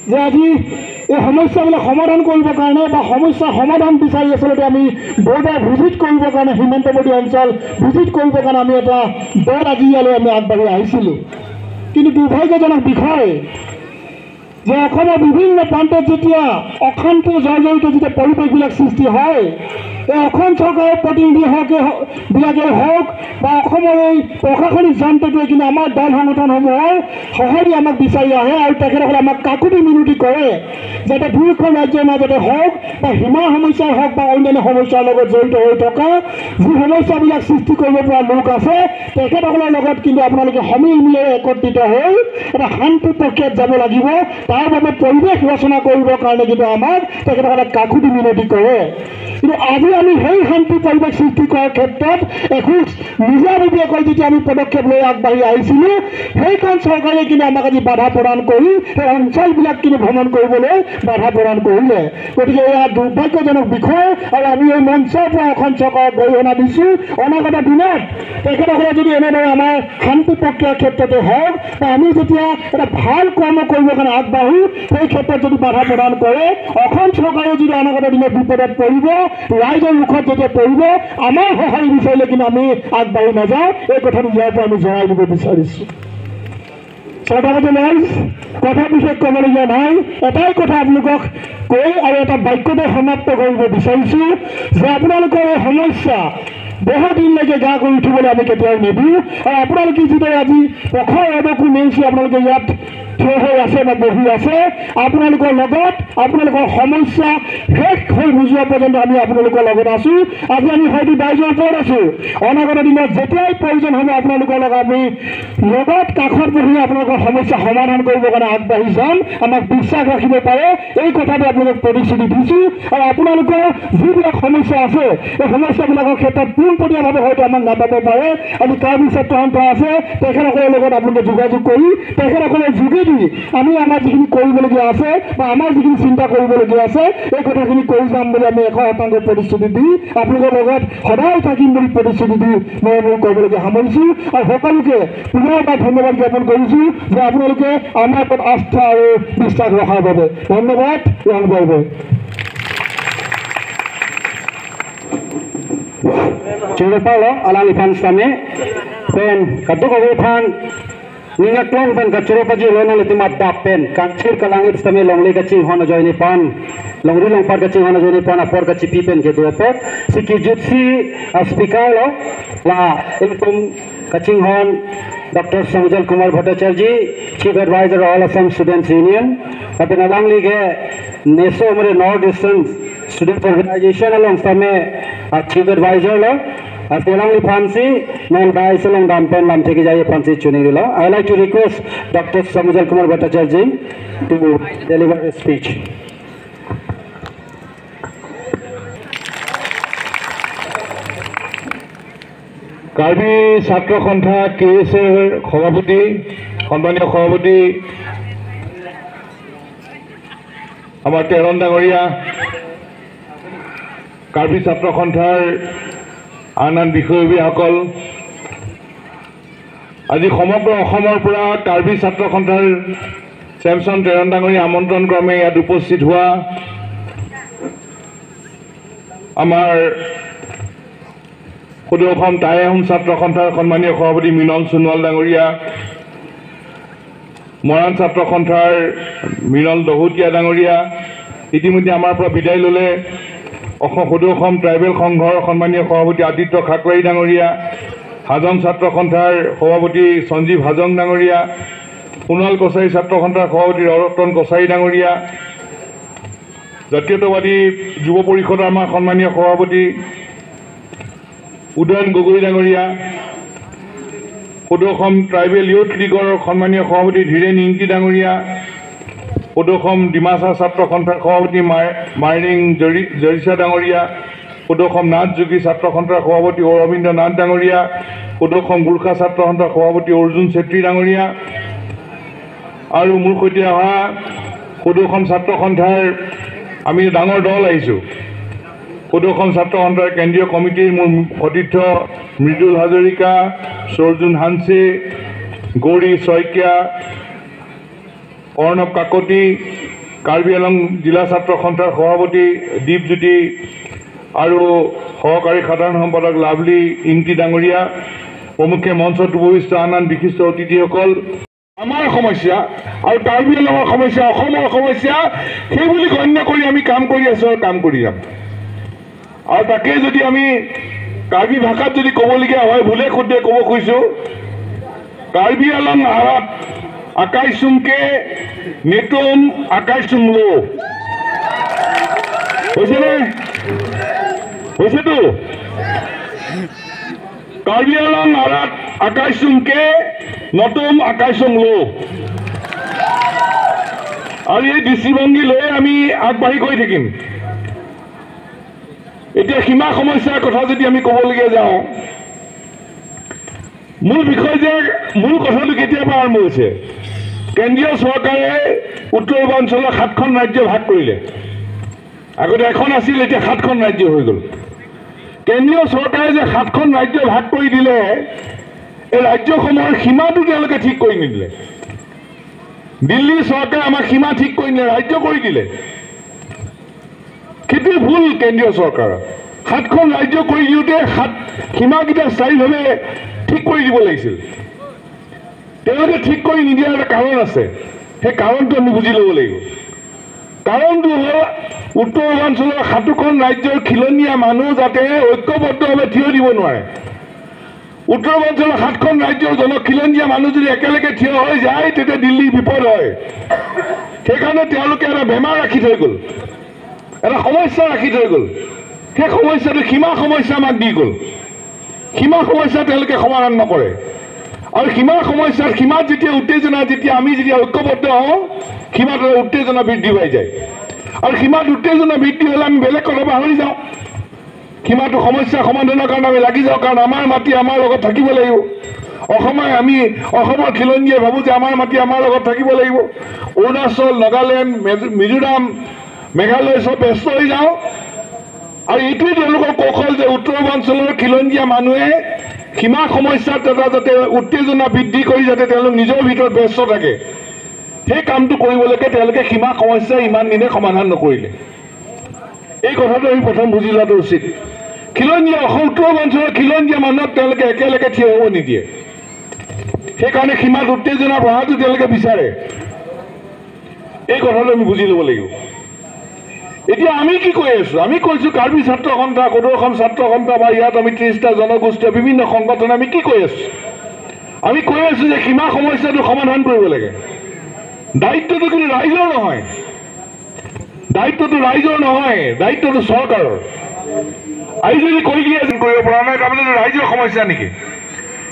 যে আজি এই সমস্যাবিলাক সমাধান কৰিবৰ কাৰণে বা সমস্যা সমাধান বিচাৰি আচলতে আমি বৰ্ডাৰ ভিজিট কৰিবৰ কাৰণে, সীমান্তৱৰ্তী অঞ্চল ভিজিট কৰিবৰ কাৰণে আমি এটা দল আজি ইয়ালৈ আমি আগবাঢ়ি আহিছিলো। কিন্তু দুৰ্ভাগ্যজনক বিষয় যে অসমৰ বিভিন্ন প্ৰান্তত যেতিয়া অশান্ত জৰ্জৰিত যেতিয়া পৰিৱেশবিলাক সৃষ্টি হয়, এই অসম চৰকাৰৰ প্ৰতিনিধি হকে হ-, বিলাকে হওক বা অসমৰ এই প্ৰশাসনিক যন্ত্ৰটোৱে কিন্তু আমাৰ দল সংগঠনসমূহৰ সঁহাৰি আমাক বিচাৰি আহে আৰু তেখেতসকলে আমাক কাকুতি মিনতি কৰে যাতে দুয়োখন ৰাজ্যৰ মাজতে হওক বা সীমাৰ সমস্যাই হওক বা অন্যান্য সমস্যাৰ লগত জড়িত হৈ থকা যি সমস্যাবিলাক সৃষ্টি কৰিব পৰা লোক আছে, তেখেতসকলৰ লগত কিন্তু আপোনালোকে সমিল মিলে একত্ৰিত হৈ এটা শান্তি প্ৰক্ৰিয়াত যাব লাগিব। তাৰ বাবে পৰিৱেশ ৰচনা কৰিবৰ কাৰণে কিন্তু আমাক তেখেতসকলে কাকুতি মিনতি কৰে। কিন্তু আজি আমি সেই শান্তি পৰিৱেশ সৃষ্টি কৰাৰ ক্ষেত্ৰত এখোজ নিজা নিজে কৈ যেতিয়া আমি পদক্ষেপ লৈ আগবাঢ়ি আহিছিলো, সেইখন চৰকাৰে কিন্তু আমাক আজি বাধা প্ৰদান কৰি সেই অঞ্চলবিলাক কিন্তু ভ্ৰমণ কৰিবলৈ বাধা প্ৰদান কৰিলে। গতিকে এয়া দুৰ্ভাগ্যজনক বিষয় আৰু আমি এই মঞ্চৰ পৰা অসম চৰকাৰক গৰিহণা দিছো। অনাগত দিনত তেখেতসকলে যদি এনেদৰে আমাৰ শান্তি প্ৰক্ৰিয়াৰ ক্ষেত্ৰতে হওক বা আমি যেতিয়া এটা ভাল কৰ্ম কৰিবৰ কাৰণে আগবাঢ়ো, সেই ক্ষেত্ৰত যদি বাধা প্ৰদান কৰে, অসম চৰকাৰে যদি অনাগত দিনত বিপদত পৰিব, ৰাইজৰ মুখত যেতিয়া পৰিব, আমাৰ সঁহাৰি বিচাৰিলে কিন্তু আমি আগবাঢ়ি নাযাওঁ। এই কথাটো ইয়াৰ পৰা আমি জনাই দিব বিচাৰিছো। চৰকাৰে নাই, কথা বিশেষ ক'বলগীয়া নাই। এটাই কথা আপোনালোকক কৈ আৰু এটা বাক্যতে সমাপ্ত কৰিব বিচাৰিছো যে আপোনালোকৰ এই সমস্যা বহু দিনলৈকে গা কৰি উঠিবলৈ আমি কেতিয়াও নিদিওঁ। আৰু আপোনালোকে যিদৰে আজি প্ৰখৰ ৰ'দকো নেওচি আপোনালোকে ইয়াত থিয় হৈ আছে বা বহি আছে, আপোনালোকৰ লগত আপোনালোকৰ সমস্যা শেষ হৈ নোযোৱা পৰ্যন্ত আমি আপোনালোকৰ লগত আছো। আজি আমি হয়তো ডাইজৰ ওপৰত আছো, অনাগত দিনত যেতিয়াই প্ৰয়োজন হ'ব আপোনালোকৰ লগত আমি লগত কাষত বহি আপোনালোকৰ সমস্যা সমাধান কৰিবৰ কাৰণে আগবাঢ়ি যাম। আমাক বিশ্বাস ৰাখিব পাৰে, এই কথাটো আপোনালোকক প্ৰতিশ্ৰুতি দিছো। আৰু আপোনালোকৰ যিবিলাক সমস্যা আছে, এই সমস্যাবিলাকৰ ক্ষেত্ৰত পোনপটীয়াভাৱে হয়তো আমাক নাপাব পাৰে। আজি কাৰ্বি ছাত্ৰ সন্থা আছে, তেখেতসকলৰ লগত আপোনালোকে যোগাযোগ কৰি তেখেতসকলৰ যোগেদি আমি আমাৰ যিখিনি কৰিবলগীয়া আছে বা আমাৰ যিখিনি চিন্তা কৰিবলগীয়া আছে, এই কথাখিনি কৰি যাম বুলি আমি এশ শতাংশ প্ৰতিশ্ৰুতি দি আপোনালোকৰ লগত সদায় থাকিম বুলি প্ৰতিশ্ৰুতি দি মই মোৰ ক'বলগীয়া সামৰিছো। আৰু সকলোকে পুনৰবাৰ ধন্যবাদ জ্ঞাপন কৰিছো যে আপোনালোকে আমাৰ ওপৰত আস্থা আৰু বিশ্বাস ৰখাৰ বাবে। ধন্যবাদ, long live. Choro palo, alangliphan sitame, pen, kadokave aphan, ning aklong pen kachoro pajirlo nanglitum adap pen, kangthir kalangit sitame longle kachinghon ajoine aphan, longri longpat kachinghon ajoine aphan, apor kachipi pen kedo apot, si kijutsi, ah, speaker lo, la, ilitum kachinghon, Doctor Samujal Kumar Bhattacharya, Chief Advisor All Assam Students Union, lapen alangli ke NESO, mane North Eastern Student Organization along sitame, ah, Chief Advisor lo, ah, si alangliphan si, non dais along dam pen lamthe kejai aphan si choningrilo. I would like to request Doctor Samujal Kumar Bhattacharya to deliver his speech. Karbi ছাত্ৰ সন্থা কে এছ এৰ সভাপতি, সন্মানীয় সভাপতি, আমাৰ তেৰণ ডাঙৰীয়া, কাৰ্বি ছাত্ৰ সন্থাৰ আন আন বিষয়ববীয়াসকল, আজি সমগ্ৰ অসমৰ পৰা কাৰ্বি ছাত্ৰ সন্থাৰ ছেমছন তেৰণ ডাঙৰীয়া আমন্ত্ৰণ ক্ৰমে ইয়াত উপস্থিত হোৱা আমাৰ সদৌ অসম টাই আহোম ছাত্ৰ সন্থাৰ সন্মানীয় সভাপতি মিনল সোণোৱাল ডাঙৰীয়া, মৰাণ ছাত্ৰ সন্থাৰ মিনল দহোটীয়া ডাঙৰীয়া, ইতিমধ্যে আমাৰ পৰা বিদায় ললে অসম, সদৌ অসম ট্ৰাইবেল সংঘৰ সন্মানীয় সভাপতি আদিত্য খাকৰাৰী ডাঙৰীয়া, হাজং ছাত্ৰ সন্থাৰ সভাপতি সঞ্জীৱ হাজং ডাঙৰীয়া, সোণোৱাল কছাৰী ছাত্ৰ সন্থাৰ সভাপতি ৰতন কছাৰী ডাঙৰীয়া, জাতীয়তাবাদী যুৱ পৰিষদৰ আমাৰ সন্মানীয় সভাপতি উদয়ন গগৈ ডাঙৰীয়া, সদৌ অসম ট্ৰাইবেল ইউথ লীগৰ সন্মানীয় সভাপতি ধীৰেণ ইংতি ডাঙৰীয়া, সদৌ অসম ডিমাচা ছাত্ৰ সন্থাৰ সভাপতি মাৰ-, মাইৰেং জৰি-, জৰিচা ডাঙৰীয়া, সদৌ অসম নাথ যোগী ছাত্ৰ সন্থাৰ সভাপতি অৰবিন্দ নাথ ডাঙৰীয়া, সদৌ অসম গোৰ্খা ছাত্ৰ সন্থাৰ সভাপতি অৰ্জুন চেত্ৰী ডাঙৰীয়া, আৰু মোৰ সৈতে অহা সদৌ অসম ছাত্ৰ সন্থাৰ আমি ডাঙৰ দল আহিছো। সদৌ অসম ছাত্ৰ সন্থাৰ কেন্দ্ৰীয় কমিটিৰ মোৰ সতীৰ্থ মৃদুল হাজৰিকা, সৰ্জুন হানছে, গৌৰী শইকীয়া, অৰ্ণৱ কাকতি, কাৰ্বি আংলং জিলা ছাত্ৰ সন্থাৰ সভাপতি দীপজ্যোতি আৰু সহকাৰী সাধাৰণ সম্পাদক লাভলী ইংতি ডাঙৰীয়া প্ৰমুখ্যে মঞ্চত উপবিষ্ট আন আন বিশিষ্ট অতিথিসকল, আমাৰ সমস্যা আৰু কাৰ্বি আংলঙৰ সমস্যা, অসমৰ সমস্যা, সেই বুলি গণ্য কৰি আমি কাম কৰি আছো আৰু কাম কৰি যাম। আৰু তাকে যদি আমি কাৰ্বি ভাষাত যদি ক'বলগীয়া হয়, ভুলে শুদ্ধে ক'ব খুজিছো, কাৰ্বি আংলং আৰাত আকাইচুংকে নেটুম আকাইচুংলো। হৈছেনে? হৈছেতো? কাৰ্বি আংলং আৰাত আকাইচুংকে নতুম আকাইচুংলো। আৰু এই দৃষ্টিভংগী লৈ আমি আগবাঢ়ি গৈ থাকিম। এতিয়া সীমা সমস্যাৰ কথা যদি আমি ক'বলগীয়া যাওঁ, মূল বিষয় যে মূল কথাটো কেতিয়াবা আৰম্ভ হৈছে। কেন্দ্ৰীয় চৰকাৰে উত্তৰ পূৰ্বাঞ্চলৰ সাতখন ৰাজ্য ভাগ কৰিলে। আগতে এখন আছিল, এতিয়া সাতখন ৰাজ্য হৈ গ'ল। কেন্দ্ৰীয় চৰকাৰে যে সাতখন ৰাজ্য ভাগ কৰি দিলে, এই ৰাজ্যসমূহৰ সীমাটো তেওঁলোকে ঠিক কৰি নিদিলে। দিল্লী চৰকাৰে আমাক সীমা ঠিক কৰি নিদিলে, ৰাজ্য কৰি দিলে। সেইটো ভুল কেন্দ্ৰীয় চৰকাৰৰ। সাতখন ৰাজ্য কৰি দিওঁতে সাত সীমাকেইটা স্থায়ীভাৱে ঠিক কৰি দিব লাগিছিল। তেওঁলোকে ঠিক কৰি নিদিয়াৰ এটা কাৰণ আছে, সেই কাৰণটো আমি বুজি ল'ব লাগিব। কাৰণটো হ'ল উত্তৰ পূৰ্বাঞ্চলৰ সাতোখন ৰাজ্যৰ খিলঞ্জীয়া মানুহ যাতে ঐক্যবদ্ধভাৱে থিয় দিব নোৱাৰে। উত্তৰ পূৰ্বাঞ্চলৰ সাতখন ৰাজ্যৰ জন খিলঞ্জীয়া মানুহ যদি একেলগে থিয় হৈ যায়, তেতিয়া দিল্লীৰ বিপদ হয়। সেইকাৰণে তেওঁলোকে এটা বেমাৰ ৰাখি থৈ গ'ল, এটা সমস্যা ৰাখি থৈ গ'ল। সেই সমস্যাটো সীমা সমস্যা আমাক দি গ'ল। সীমা সমস্যা তেওঁলোকে সমাধান নকৰে। আৰু সীমা সমস্যাত, সীমাত যেতিয়া উত্তেজনা, যেতিয়া আমি যেতিয়া ঐক্যবদ্ধ হওঁ, সীমাত উত্তেজনা বৃদ্ধি পাই যায়। আৰু সীমাত উত্তেজনা বৃদ্ধি হ'লে আমি বেলেগ কথা পাহৰি যাওঁ। সীমাটো সমস্যা সমাধানৰ কাৰণে আমি লাগি যাওঁ, কাৰণ আমাৰ মাটি আমাৰ লগত থাকিব লাগিব। অসমে, আমি অসমৰ খিলঞ্জীয়াই ভাবোঁ যে আমাৰ মাটি আমাৰ লগত থাকিব লাগিব। অৰুণাচল, নাগালেণ্ড, মেজ-, মিজোৰাম, মেঘালয় চব ব্যস্ত হৈ যাওঁ। আৰু এইটোৱে তেওঁলোকৰ কৌশল যে উত্তৰ পূৰ্বাঞ্চলৰ খিলঞ্জীয়া মানুহে সীমা সমস্যাত এটা যাতে উত্তেজনা বৃদ্ধি কৰি যাতে তেওঁলোক নিজৰ ভিতৰত ব্যস্ত থাকে, সেই কামটো কৰিবলৈকে তেওঁলোকে সীমা সমস্যা ইমান দিনে সমাধান নকৰিলে। এই কথাটো আমি প্ৰথম বুজি লোৱাটো উচিত। খিলঞ্জীয়া অসম, উত্তৰ পূৰ্বাঞ্চলৰ খিলঞ্জীয়া মানুহক তেওঁলোকে একেলগে থিয় হ'ব নিদিয়ে। সেইকাৰণে সীমাত উত্তেজনা বঢ়াটো তেওঁলোকে বিচাৰে। এই কথাটো আমি বুজি ল'ব লাগিব। এতিয়া আমি কি কৈ আছো? আমি কৈছো কাৰ্বি ছাত্ৰ সন্থা, সদৌ অসম ছাত্ৰ সন্থা বা ইয়াত আমি ত্ৰিশটা জনগোষ্ঠীয় বিভিন্ন সংগঠনে আমি কি কৈ আছো? আমি কৈ আছো যে সীমা সমস্যাটো সমাধান কৰিব লাগে। দায়িত্বটো কিন্তু ৰাইজৰ নহয়, দায়িত্বটো ৰাইজৰ নহয়, দায়িত্বটো চৰকাৰৰ। আজি যদি কৈ দিয়ে যেন কৰিব পৰা নাই, তাৰমানে এইটো ৰাইজৰ সমস্যা নেকি?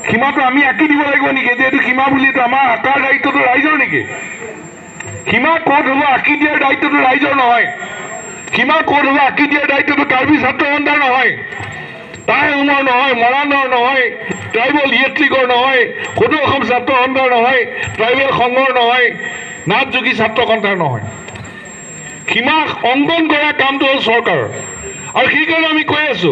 সীমাটো আমি আঁকি দিব লাগিব নেকি? যে এইটো সীমা বুলি এইটো আমাৰ আঁকাৰ দায়িত্বটো ৰাইজৰ নেকি? সীমা ক'ত হ'ব আঁকি দিয়াৰ দায়িত্বটো ৰাইজৰ নহয়। সীমা ক'ত হ'ব আঁকি দিয়াৰ দায়িত্বটো কাৰ্বি ছাত্ৰ সন্থাৰ নহয়, টাই আহোমৰ নহয়, মৰাণৰ নহয়, ট্ৰাইবেল ইথ লীগৰ নহয়, সদৌ অসম ছাত্ৰ সন্থাৰ নহয়, ট্ৰাইবেল সংঘৰ নহয়, নাথ যোগী ছাত্ৰ সন্থাৰ নহয়। সীমা অংকন কৰা কামটো হ'ল চৰকাৰৰ। আৰু সেইকাৰণে আমি কৈ আছো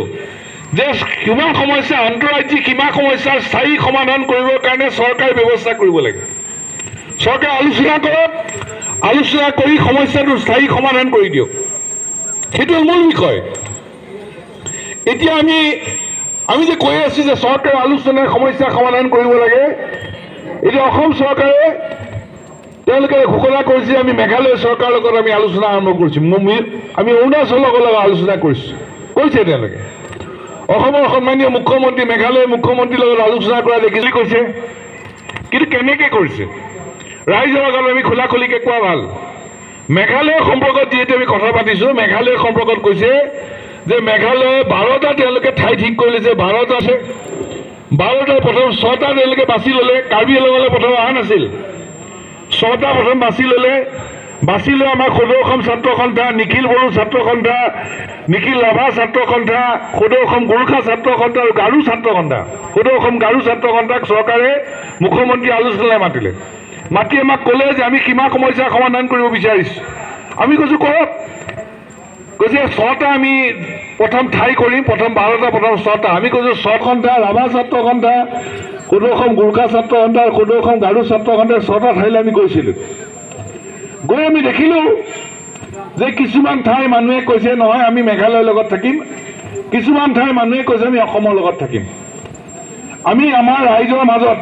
যে সীমা সমস্যা, আন্তঃৰাজ্যিক সীমা সমস্যাৰ স্থায়ী সমাধান কৰিবৰ কাৰণে চৰকাৰে ব্যৱস্থা কৰিব লাগে। চৰকাৰে আলোচনা কৰক, আলোচনা কৰি সমস্যাটো স্থায়ী সমাধান কৰি দিয়ক। সেইটো মূল বিষয়। এতিয়া আমি, আমি যে কৈ আছো যে চৰকাৰে আলোচনাৰে সমস্যা সমাধান কৰিব লাগে, এতিয়া অসম চৰকাৰে তেওঁলোকে ঘোষণা কৰিছে যে আমি মেঘালয় চৰকাৰৰ লগত আমি আলোচনা আৰম্ভ কৰিছো, ম-, মি-, আমি অৰুণাচলৰ লগত আলোচনা কৰিছো, কৈছে তেওঁলোকে। অসমৰ সন্মানীয় মুখ্যমন্ত্ৰী মেঘালয়ৰ মুখ্যমন্ত্ৰীৰ লগত আলোচনা কৰা দেখিছো বুলি কৈছে। কিন্তু কেনেকে কৰিছে? ৰাইজৰ আগত আমি খোলা খুলিকে কোৱা ভাল। মেঘালয় সম্পৰ্কত যিহেতু আমি কথা পাতিছো, মেঘালয় সম্পৰ্কত কৈছে যে মেঘালয়ে বাৰটা তেওঁলোকে ঠাই ঠিক কৰি লৈছে, বাৰটা আছে। বাৰটাৰ প্ৰথম ছটা তেওঁলোকে বাছি ললে, কাৰ্বি আংলঙলৈ প্ৰথম অহা নাছিল। ছটা প্ৰথম বাছি ললে, বাছি লৈ আমাৰ সদৌ অসম ছাত্ৰ সন্থা, নিখিল বড়ো ছাত্ৰ সন্থা, নিখিল ৰাভা ছাত্ৰ সন্থা, সদৌ অসম গোৰ্খা ছাত্ৰ সন্থা আৰু গাৰো ছাত্ৰ সন্থা, সদৌ অসম গাৰো ছাত্ৰ সন্থাক চৰকাৰে মুখ্যমন্ত্ৰী আলোচনালৈ মাতিলে। মাতি আমাক ক'লে যে আমি সীমা সমস্যা সমাধান কৰিব বিচাৰিছো। আমি কৈছো, কৰক। কৈছে, ছটা আমি প্ৰথম ঠাই কৰিম, প্ৰথম বাৰটা, প্ৰথম ছটা। আমি কৈছো, ছটা সন্থা, ৰাভা ছাত্ৰ সন্থা, সদৌ অসম গোৰ্খা ছাত্ৰ সন্থা, সদৌ অসম গাৰো ছাত্ৰ সন্থা, ছটা ঠাইলৈ আমি গৈছিলো। গৈ আমি দেখিলো যে কিছুমান ঠাইৰ মানুহে কৈছে, নহয়, আমি মেঘালয়ৰ লগত থাকিম, কিছুমান ঠাইৰ মানুহে কৈছে, আমি অসমৰ লগত থাকিম। আমি আমাৰ ৰাইজৰ মাজত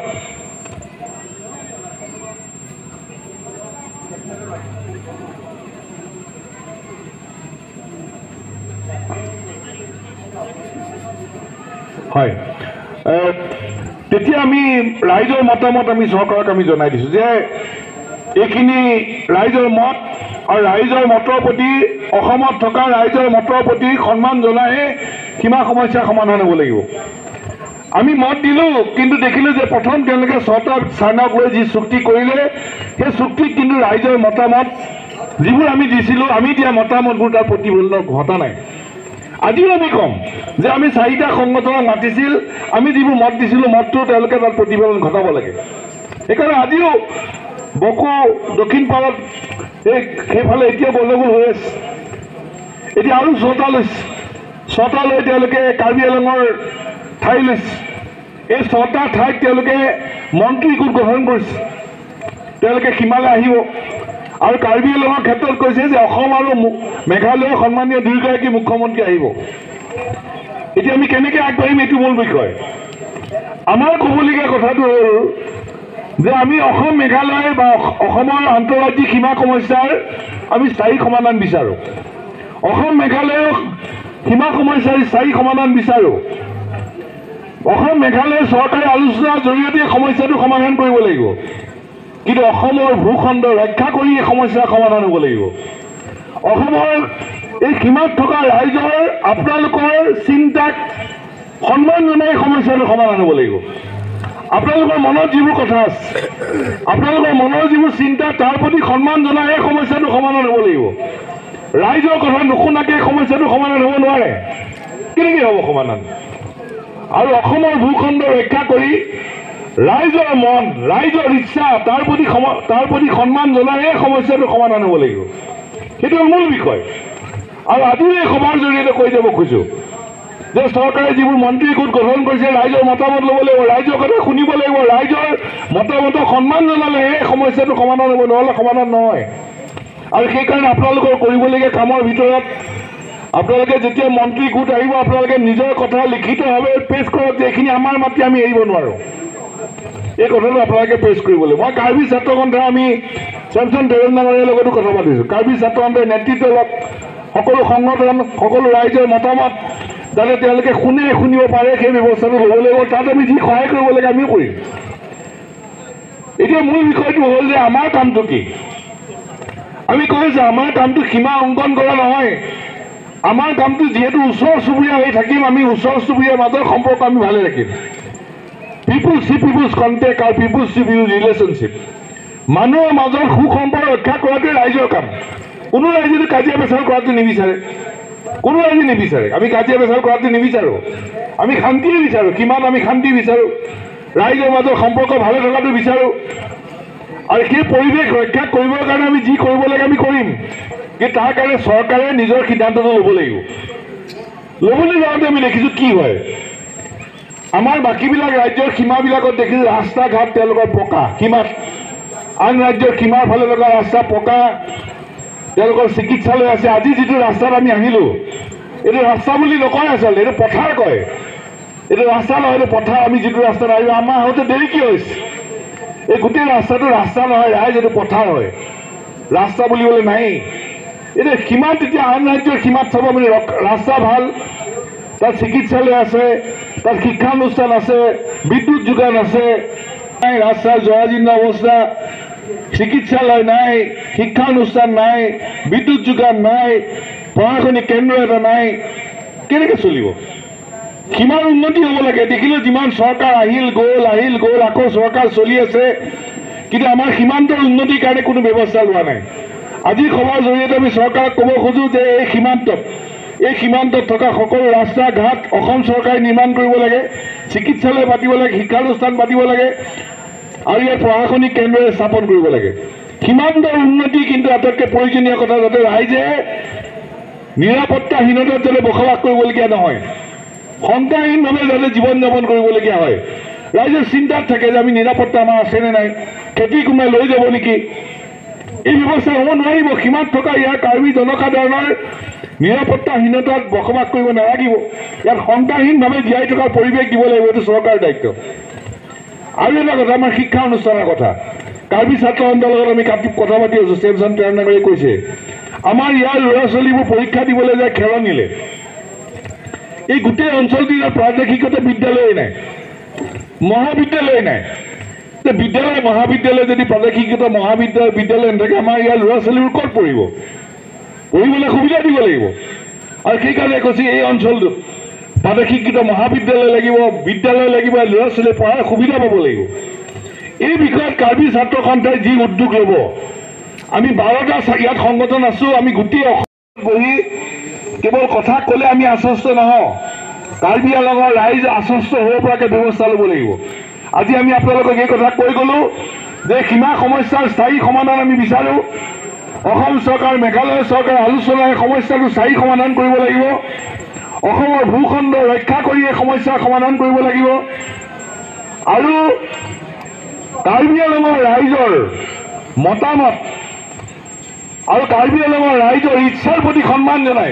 হয়। এ, তেতিয়া আমি ৰাইজৰ মতামত আমি চৰকাৰক আমি জনাই দিছো যে এইখিনি ৰাইজৰ মত আৰু ৰাইজৰ মতৰ প্ৰতি, অসমত থকা ৰাইজৰ মতৰ প্ৰতি সন্মান জনাইহে সীমা সমস্যা সমাধান হ'ব লাগিব। আমি মত দিলো, কিন্তু দেখিলো যে প্ৰথম তেওঁলোকে ছটা চাইনাক লৈ যি চুক্তি কৰিলে, সেই চুক্তিত কিন্তু ৰাইজৰ মতামত যিবোৰ আমি দিছিলো, আমি দিয়া মতামতবোৰ তাৰ প্ৰতিফলন ঘটা নাই। আজিও আমি ক'ম যে আমি চাৰিটা সংগঠনক মাতিছিল, আমি যিবোৰ মত দিছিলো, মতটো তেওঁলোকে তাত প্ৰতিফলন ঘটাব লাগে। সেইকাৰণে আজিও বকো দক্ষিণ পাৰত এই সেইফালে এতিয়াও গণ্ডগোল হৈ আছে। এতিয়া আৰু ছটা লৈছে, ছটা লৈ তেওঁলোকে কাৰ্বি আংলঙৰ ঠাই লৈছে। এই ছটা ঠাইত তেওঁলোকে মন্ত্ৰী গোট গঠন কৰিছে। তেওঁলোকে সীমালৈ আহিব আৰু কাৰ্বি আংলঙৰ ক্ষেত্ৰত কৈছে যে অসম আৰু মু- মেঘালয়ৰ সন্মানীয় দুয়োগৰাকী মুখ্যমন্ত্ৰী আহিব। এতিয়া আমি কেনেকে আগবাঢ়িম, এইটো মূল বিষয়। আমাৰ ক'বলগীয়া কথাটো হ'ল যে আমি অসম মেঘালয় বা অস- অসমৰ আন্তঃৰাজ্যিক সীমা সমস্যাৰ আমি স্থায়ী সমাধান বিচাৰো। অসম মেঘালয়ৰ সীমা সমস্যাৰ স্থায়ী সমাধান বিচাৰো। অসম মেঘালয় চৰকাৰে আলোচনাৰ জৰিয়তে এই সমস্যাটো সমাধান কৰিব লাগিব। কিন্তু অসমৰ ভূখণ্ড ৰক্ষা কৰি এই সমস্যাৰ সমাধান হ'ব লাগিব। অসমৰ এই সীমাত থকা ৰাইজৰ আপোনালোকৰ চিন্তাক সন্মান জনাই এই সমস্যাটো সমাধান হ'ব লাগিব। আপোনালোকৰ মনত যিবোৰ কথা আছে, আপোনালোকৰ মনৰ যিবোৰ চিন্তা, তাৰ প্ৰতি সন্মান জনাই এই সমস্যাটো সমাধান হ'ব লাগিব। ৰাইজৰ কথা নুশুনাকে এই সমস্যাটো সমাধান হ'ব নোৱাৰে। কেনেকে হ'ব সমাধান? আৰু অসমৰ ভূখণ্ড ৰক্ষা কৰি ৰাইজৰ মন, ৰাইজৰ ইচ্ছা, তাৰ প্ৰতি সম- তাৰ প্ৰতি সন্মান জনাই এই সমস্যাটো সমাধান হ'ব লাগিব। সেইটো মূল বিষয়। আৰু আজিও এই সভাৰ জৰিয়তে কৈ যাব খোজো যে চৰকাৰে যিবোৰ মন্ত্ৰী গোট গঠন কৰিছে, ৰাইজৰ মতামত ল'ব লাগিব, ৰাইজৰ কথা শুনিব লাগিব, ৰাইজৰ মতামতক সন্মান জনালে এই সমস্যাটো সমাধান হ'ব, নহ'লে সমাধান নহয়। আৰু সেইকাৰণে আপোনালোকৰ কৰিবলগীয়া কামৰ ভিতৰত আপোনালোকে যেতিয়া মন্ত্ৰী গোট আহিব, আপোনালোকে নিজৰ কথা লিখিতভাৱে পেছ কৰক যে এইখিনি আমাৰ মাটি, আমি এৰিব নোৱাৰো। এই কথাটো আপোনালোকে পেছ কৰিব লাগিব। মই কাৰ্বি ছাত্ৰ সন্থা, আমি চেমচন তেৰণ ডাঙৰীয়াৰ লগতো কথা পাতিছো। কাৰ্বি ছাত্ৰ সন্থাই নেতৃত্ব লওক, সকলো সংগঠন, সকলো ৰাইজৰ মতামত যাতে তেওঁলোকে শুনে, শুনিব পাৰে, সেই ব্যৱস্থাটো ল'ব লাগিব। তাত আমি যি সহায় কৰিব লাগে, আমিও কৰিম। এতিয়া মূল বিষয়টো হ'ল যে আমাৰ কামটো কি? আমি কওঁ যে আমাৰ কামটো সীমা অংকন কৰা নহয়। আমাৰ কামটো যিহেতু ওচৰ চুবুৰীয়া হৈ থাকিম, আমি ওচৰ চুবুৰীয়াৰ মাজৰ সম্পৰ্ক আমি ভালে ৰাখিম। People see people's contact আৰু people see people's relationship। মানুহৰ মাজৰ সুসম্পৰ্ক ৰক্ষা কৰাটোৱে ৰাইজৰ কাম। কোনো ৰাইজেতো কাজিয়া পেচাল কৰাটো নিবিচাৰে, কোনো ৰাইজে নিবিচাৰে। আমি কাজিয়া পেচাল কৰাটো নিবিচাৰো, আমি শান্তিয়ে বিচাৰো। কিমান আমি শান্তি বিচাৰো, ৰাইজৰ মাজৰ সম্পৰ্ক ভালে থকাটো বিচাৰো। আৰু সেই পৰিৱেশ ৰক্ষা কৰিবৰ কাৰণে আমি যি কৰিব লাগে আমি কৰিম, কিন্তু তাৰ কাৰণে চৰকাৰে নিজৰ সিদ্ধান্তটো ল'ব লাগিব। ল'বলৈ যাওঁতে আমি দেখিছো কি হয়। আমাৰ বাকীবিলাক ৰাজ্যৰ সীমাবিলাকত দেখিছো ৰাস্তা ঘাট তেওঁলোকৰ পকা, সীমাত আন ৰাজ্যৰ সীমাৰ ফালে থকা ৰাস্তা পকা, তেওঁলোকৰ চিকিৎসালয় আছে। আজি যিটো ৰাস্তাত আমি আহিলো, এইটো ৰাস্তা বুলি নকয়, আচলতে এইটো পথাৰ কয়। এইটো ৰাস্তা নহয়, এইটো পথাৰ। আমি যিটো ৰাস্তাত আহিলো, আমাৰ আহোঁতে দেৰি কিয় হৈছে? এই গোটেই ৰাস্তাটো ৰাস্তা নহয়, ৰাইজ, এইটো পথাৰ হয়। ৰাস্তা বুলিবলৈ নাই। এতিয়া সীমাত, এতিয়া আন ৰাজ্যৰ সীমাত চাব আপুনি, ৰক- ৰাস্তা ভাল, তাত চিকিৎসালয় আছে, তাত শিক্ষানুষ্ঠান আছে, বিদ্যুৎ যোগান আছে। নাই, ৰাস্তাৰ জৰাজীৰ্ণ অৱস্থা, চিকিৎসালয় নাই, শিক্ষানুষ্ঠান নাই, বিদ্যুৎ যোগান নাই, প্ৰশাসনিক কেন্দ্ৰ এটা নাই। কেনেকে চলিব? সীমাৰ উন্নতি হ'ব লাগে। দেখিলো যিমান চৰকাৰ আহিল গ'ল, আহিল গ'ল, আকৌ চৰকাৰ চলি আছে, কিন্তু আমাৰ সীমান্তৰ উন্নতিৰ কাৰণে কোনো ব্যৱস্থা লোৱা নাই। আজি সভাৰ জৰিয়তে আমি চৰকাৰক ক'ব খোজো যে এই সীমান্তত, এই সীমান্তত থকা সকলো ৰাস্তা ঘাট অসম চৰকাৰে নিৰ্মাণ কৰিব লাগে, চিকিৎসালয় পাতিব লাগে, শিক্ষানুষ্ঠান পাতিব লাগে আৰু ইয়াত প্ৰশাসনিক কেন্দ্ৰ স্থাপন কৰিব লাগে। সীমান্তৰ উন্নতি কিন্তু আটাইতকৈ প্ৰয়োজনীয় কথা, যাতে ৰাইজে নিৰাপত্তাহীনতাত যাতে বসবাস কৰিবলগীয়া নহয়, শংকাহীনভাৱে যাতে জীৱন যাপন কৰিবলগীয়া হয়। ৰাইজে চিন্তাত থাকে যে আমি নিৰাপত্তা আমাৰ আছেনে নাই, খেতি কোনোবাই লৈ যাব নেকি। এই ব্যৱস্থা হ'ব নোৱাৰিব। সীমাত থকা ইয়াৰ কাৰ্বি জনসাধাৰণৰ নিৰাপত্তাহীনতাত বসবাস কৰিব নালাগিব। ইয়াত শংকাহীনভাৱে জীয়াই থকাৰ পৰিৱেশ দিব লাগিব, এইটো চৰকাৰৰ দায়িত্ব। আৰু এটা কথা, আমাৰ শিক্ষা অনুষ্ঠানৰ কথা। কাৰ্বি ছাত্ৰ সন্থাৰ লগত আমি কাটি কথা পাতি আছো, চেমচন তেৰণ ডাঙৰীয়াই কৈছে, আমাৰ ইয়াৰ ল'ৰা ছোৱালীবোৰ পৰীক্ষা দিবলৈ যায় খেলনিলে। এই গোটেই অঞ্চলটো ইয়াত প্ৰাদেশিকতা বিদ্যালয়ে নাই, মহাবিদ্যালয়ে নাই। যে বিদ্যালয় মহাবিদ্যালয় যদি প্ৰাদেশিকতা মহাবিদ্যালয় বিদ্যালয় নাথাকে, আমাৰ ইয়াৰ ল'ৰা ছোৱালীবোৰ ক'ত পঢ়িব? পঢ়িবলৈ সুবিধা দিব লাগিব। আৰু সেইকাৰণে কৈছে এই অঞ্চলটোত প্ৰাদেশিকতা মহাবিদ্যালয় লাগিব, বিদ্যালয় লাগিব, ল'ৰা ছোৱালীয়ে পঢ়াৰ সুবিধা পাব লাগিব। এই বিষয়ত কাৰ্বি ছাত্ৰ সন্থাই যি উদ্যোগ ল'ব, আমি বাৰটা চা- ইয়াত সংগঠন আছো, আমি গোটেই অসম বহি কেৱল কথা ক'লে আমি আশ্বস্ত নহওঁ, কাৰ্বি আংলঙৰ ৰাইজ আশ্বস্ত হ'ব পৰাকৈ ব্যৱস্থা ল'ব লাগিব। আজি আমি আপোনালোকক এই কথা কৈ গ'লো যে সীমা সমস্যাৰ স্থায়ী সমাধান আমি বিচাৰো। অসম চৰকাৰ, মেঘালয় চৰকাৰে আলোচনাৰে সমস্যাটো স্থায়ী সমাধান কৰিব লাগিব। অসমৰ ভূখণ্ড ৰক্ষা কৰি এই সমস্যাৰ সমাধান কৰিব লাগিব। আৰু কাৰ্বি আংলঙৰ ৰাইজৰ মতামত আৰু কাৰ্বি আংলঙৰ ৰাইজৰ ইচ্ছাৰ প্ৰতি সন্মান জনাই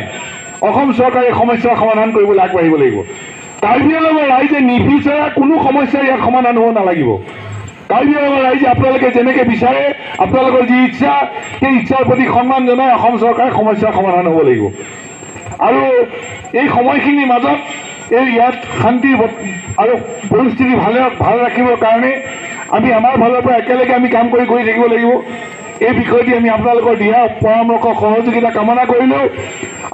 অসম চৰকাৰে সমস্যাৰ সমাধান কৰিবলৈ আগবাঢ়িব লাগিব। কাৰ্বি আংলঙৰ ৰাইজে নিবিচৰা কোনো সমস্যা ইয়াত সমাধান হ'ব নালাগিব। কাৰ্বি আংলঙৰ ৰাইজে আপোনালোকে যেনেকে বিচাৰে, আপোনালোকৰ যি ইচ্ছা, সেই ইচ্ছাৰ প্ৰতি সন্মান জনাই অসম চৰকাৰে সমস্যাৰ সমাধান হ'ব লাগিব। আৰু এই সময়খিনিৰ মাজত এই ইয়াত শান্তি বত-, আৰু পৰিস্থিতি ভালে, ভাল ৰাখিবৰ কাৰণে আমি আমাৰ ফালৰ পৰা একেলগে আমি কাম কৰি গৈ থাকিব লাগিব। এই বিষয়টি আমি আপোনালোকৰ দিহা পৰামৰ্শ, সহযোগিতা কামনা কৰিলো।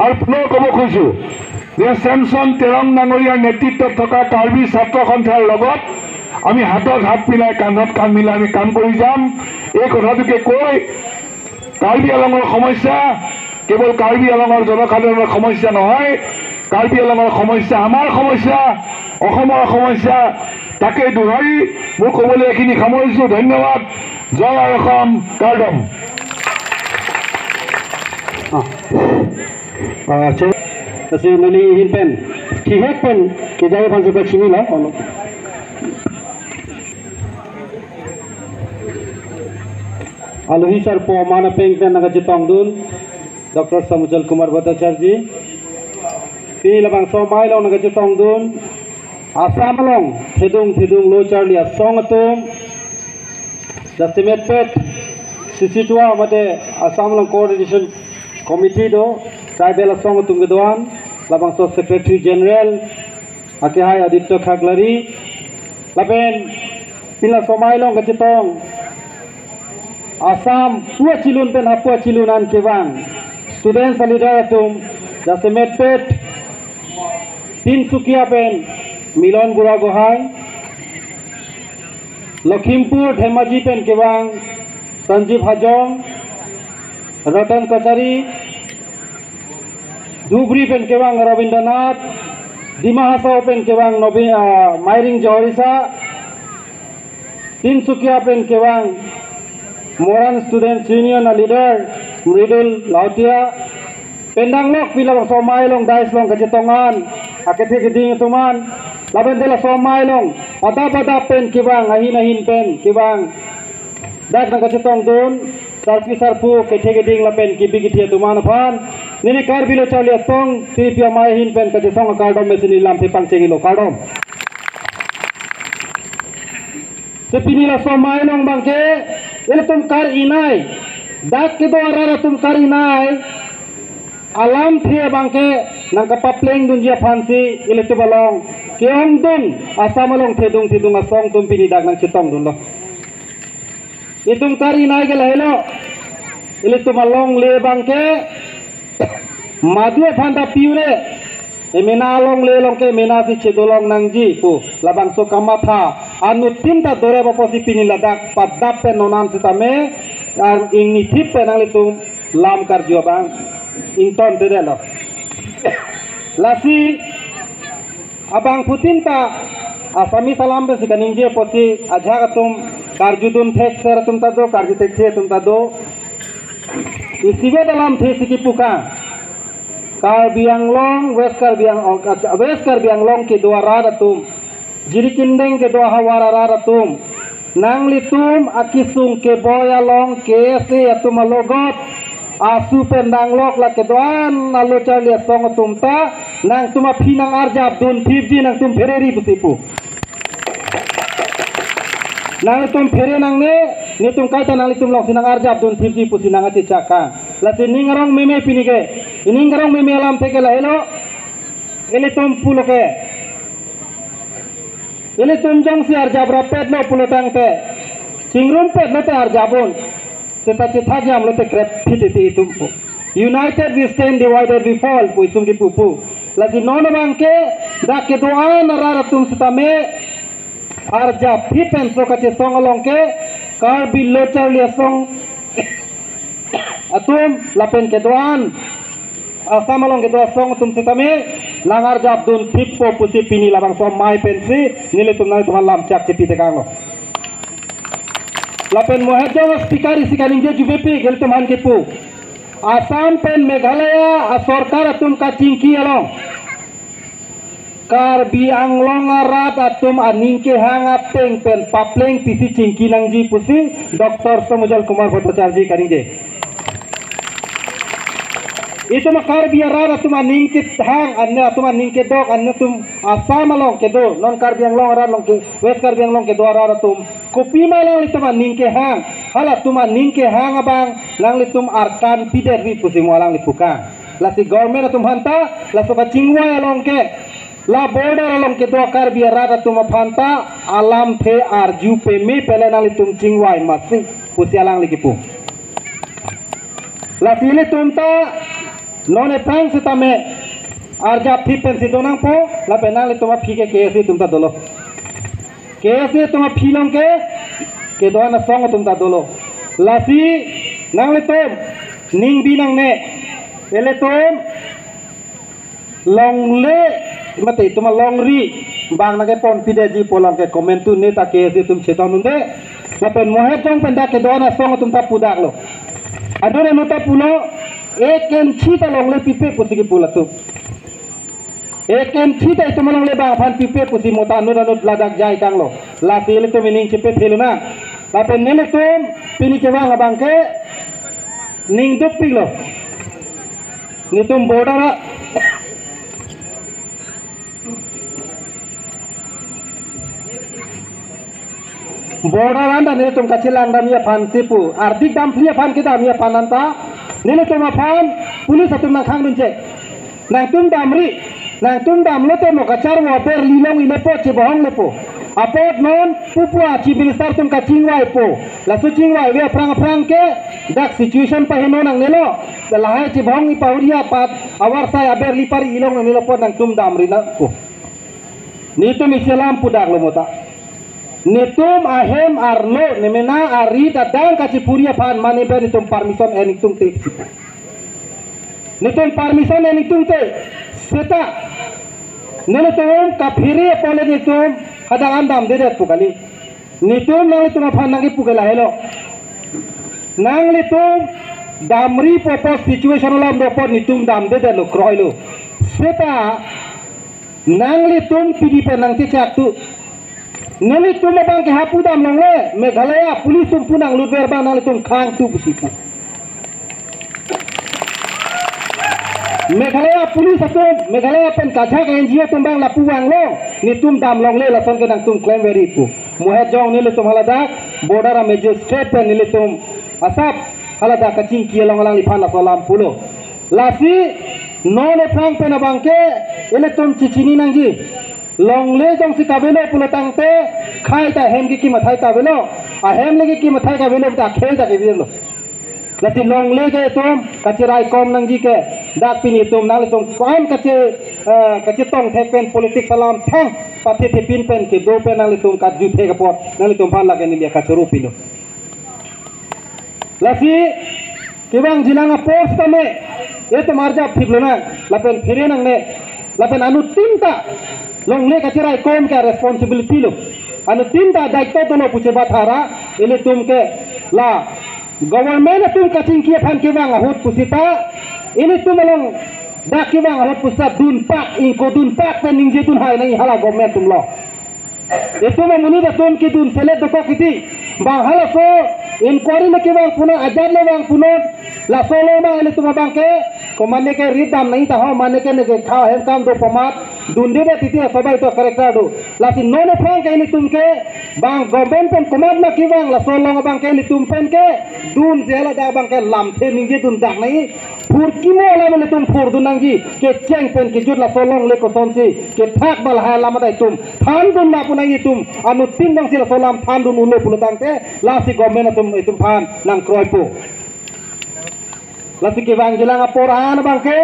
আৰু পুনৰ ক'ব খুজিছো যে ছেমছন তেৰং ডাঙৰীয়াৰ নেতৃত্বত থকা কাৰ্বি ছাত্ৰ সন্থাৰ লগত আমি হাতত হাত মিলাই, কান্ধত কান্ধ মিলাই আমি কাম কৰি যাম। এই কথাটোকে কৈ কাৰ্বি আংলঙৰ সমস্যা কেৱল কাৰ্বি আংলঙৰ জনসাধাৰণৰ সমস্যা নহয়, কাৰ্বি আংলঙৰ সমস্যা আমাৰ সমস্যা, অসমৰ সমস্যা। তাকে দোহাৰি মোৰ ক'বলৈ এইখিনি সামৰিছো। ধন্যবাদ। জয় আই অসম। কাৰ্ডম। Ah, ah, che-, kasi neli ahin pen, chihek pen, kejai aphan si pachini lo, ono. Alohi sarpo aman apeng pen nangkachetongdun, Doctor Samuchal Kumar Bhattacharya ji. Pini labangso amei along nangkachetongdun, Assam along thedung thedung lo charli asong atum, jasemet pet, sisi tua mate Assam along Coordination Committee do, tribal asong atum kedo-an, labangso Secretary General, akehai Aditya Khaklari, lapen pini laso amei along kachetong, Assam pu achilun pen hapu achilun an kevang students aleader atum, jasemet pet, Tinsukia pen Milon Buragohai, Lakhimpur Dhemaji pen kevang Sanjeev Hajong, Ratan Kachari, Dhubri pen kevang Rabindranath, Dima Hasao pen kevang Nobi-, ah, Mairing Johorisa, Tinsukia pen kevang Moran Students Union aleader Mridul Lautia, pen danglok pini labangso amei along dais along kachetong an, akethe keding atum an, lapen pini laso amei along pada pada pen kevang, ahin ahin pen kevang, dak nangkachetongdun, sarpi sarpo, kethe keding lapen kebi kethe atum an aphan, neli Karbi Lo Charli Asong, tiripi amei ahin pen kachesong akardom mesen neli lamthe pangcheng-ilo, kardom. Te pini laso amei along abangke, ilitum kar-inai, dak kedo arat atum kar-inai alamthe abangke nangkapaplengdunji aphansi ilitum along ke-ongdung, Assam along thedung thedung asong atum pini dak nangchetongdunlo. Itum kar-inai ke lahelo. Ilitum alongle abangke madu aphan ta piu re. Emena alongle along ke emena si chedolong nangji pu labangso kamatha anuttin ta dorep apotsi pini ladak padap pen non an sitame, ar ingnithip pen nanglitum lam karju abang ingtontedetlo. Lasi abangphutin ta Assamese alam pensi kaningje apotsi ajahak atum karjudun thekser atum ta do, karju thekthe atum ta do. Isivet alamthe si kipu ka, Karbi Anglong, West Karbi Ang-, West Karbi Anglong kedo arat atum, Jirikindeng kedo ahavar arat atum, nanglitum akesung keboi along K S A atum alogot asu pen danglok la kedo-an alo charli asong atum ta nangtum aphi nang-arjapdun thipji, nangtum phereri pusi pu. Nangtum phere nangne, netum kaita nanglitum alongsi nang-arjapdun thipji pusi nangkachechak ka. Lasi ning arong meme pini ke, ning arong meme alamthe ke lahelo, ilitum pulo ke. Ilitum jongsi arjap rapetlo pulo tangte, chingrumpetlo te arjap-un. Seta chethakjamlo te krep phititi itum pu. United we stand, divided we fall pu itum kipu pu. Lasi non abangke dak kedo-an arat atum sitame arjap phit pen so kachesong along ke Karbi Lo Charli Asong atum lapen kedo-an Assam along kedo asong atum setame nang-arjap dunthippo pusi pini labangso amei pensi nelitum nanglitum alam chak chepi tekanglo. Lapen mo het jong speaker isi kaningje jubepik ilitum aphan kipu. Assam pen Meghalaya asorkar atum kachingki along Karbi Anglong arat atum aning kehang ateng pen papleng pisi chingki nangji pusi Doctor Shyam Ujjwal Kumar Bhattacharya kaningje. Itum Karbi arat atum aning kehang, an atum aning kedok, an atum Assam along kedo, non Karbi Anglong arat along ke, West Karbi Anglong kedo arat atum kopima alanglitum aning kehang, halatum aning kehang abang nanglitum arkan pidet ri pusi mo alangli pukang. Lasi government atum aphanta, laso kachingvai along ke, la border along kedo Karbi arat atum aphanta alamthe arju peme pele nanglitum chingvai masi pusi alangli kipu. Lasi ilitum ta non aphrang setame arjap thip pensi do nangpo, lapen nanglitum aphi ke K S A atum ta dolo. K S A atum aphi along ke kedo-an asong atum ta dolo. Lasi nanglitum ningbi nangne, ilitum longle mate itum alongri bang nangkepon pidetji pu along ke komantu neta K S A atum chetong dunde. Lapen mo het jong pen dak kedo-an asong atum ta pudaklo. Adon anu ta pulo, ek inchi ta longle pipe pusi kipu latum. Ek inchi ta itum alongle bang aphan pipe pusi mo ta anut anut ladak jai tanglo. Lasi ilitum ining chepe thelo na. Lapen nelitum pini kevang abang ke ning dukpiklo. Netum border a, border anta netum kachelang damji aphan kipu. Ardik damphli aphan kedamji aphan anta netum aphan police atum nangkhang dunche. Nangtum damri, nangtum damlote mo kacharvo aberli long-ilepo, chebohong-lepo. Apot non pupu a Chief Minister atum kachingvaipo. Laso chingvai ave aphrang aphrang ke dak situation paheno nangnelo. Lahai chebohong-i pahuri apat avarsai aberli pari-i long nangnelo apot nangtum damri nangpo. Netum isi alam pudaklo mo ta. Netum ahem arlo, nemena ari dadang kachipuri aphan mane pen netum permission en ingtungte. Netum permission en ingtungte. Seta netum kaphere apot le netum hadak an damdedet pu kali. Netum nanglitum aphan nangkipu ke lahelo. Nanglitum damripo apot situation alam do apot netum damdedetlo, kroilo. Seta nanglitum pidi pen nangchechak tu. Nelitum abang ke hapu dam longle, Meghalaya police atum pu nanglutver abang nanglitum khang tu pusi pu. Meghalaya police atum, Meghalaya pen kachak N G O atum abang lapu vanglo, netum dam longle lason ke nangtum klemver-i pu. Mo het jong nelitum haladak border a magistrate pen nelitum asap haladak kachingki along alangliphan laso alam pulo. Lasi non aphrang pen abang ke ilitum chechini nangji. Longle jongsi kavelo pulo tangte, khei ta ahem kekim athai ta avelo. Ahem le kekim athai kavelo ta khei ta kevirlo. Lasi longle ke itum kacheraikom nangji ke. Dak pini itum nanglitum ko-an kache, eh, kachetong thek pen politics alam thang pathe thepin pen kedo pen nanglitum kajut thek apot nanglitum aphan lake neli kachoro pilo. Lasi kevangjilang apor setame itum arjap thiplo nang, lapen phere nangne, lapen anuttin ta longle kacheraikom ke responsibility lo. Anuttin ta daito dolo pu chebathara, ilitum ke la government atum kachingki aphan kevang ahut pusita, ilitum along dak kevang ahut pusita dunpak, ingko dunpak pen ningje dunhai nangji hala government atum lo. Itum amonit atum kedun selet dokok kiti. Bang halaso inquiry le kevang punon, ajat le vang punon. Laso lo ma ilitum abang ke, ko mane ke rit dam nangji ta ho, mane ke neke kha hem kam do pamat. Dundedet titi asobai to character do. Lasi non aphrang ke ilitum ke, bang government pen komat ma kevang, laso along abang ke ilitum pen ke dunse haladak abang ke lamthe ningje dundak nangji. Phurkimo alam ilitum phurdun nangji, kecheng pen kejut laso longle kosonsi kethak ba lahai alam ta itum thandun lapu nangji itum, anuttin jongsi laso alam thandun unlo pulo tangte, lasi government atum itum aphan nangkroipo. Lasi kevangjilang apor an abang ke,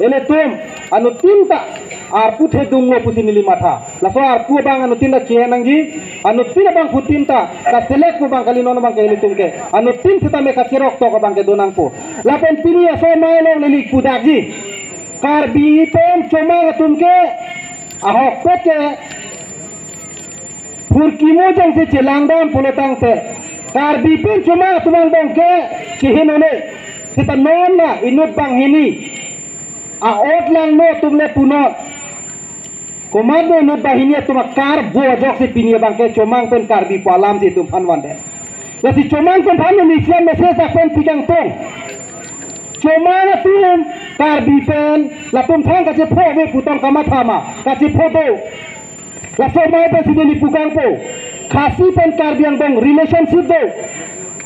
ilitum anuttin ta arpu thedunglo pusi neli matha. Laso arpu abang anuttin ta kehang nangji, anuttin abangphutin ta kaselek pu abang kali non abang ke ilitum ke. Anuttin setame kacherok tok abang ke do nangpo. Lapen pini aso amei along neli pudakji. Karbi pen chomang atum ke ahokpet ke phurkimo jongsi chelangdam pulotangte, Karbi pen chomang atum angbong ke chehin-o-ne. Seta non la inut banghini a-ot langno atum le punon. Komatne inut banghini atum akarbo ajoksi pini abangke chomang pen Karbi pu alamsi itum aphan vandet. Lasi chomang atum aphan neli isi a-message dak pen pikangtung. Chomang atum Karbi pen latum thang kachepho ave pu tong kamatha ma, kachepho do. Laso amei pensi neli pukangpo. Khasi pen Karbi angbong relationship do.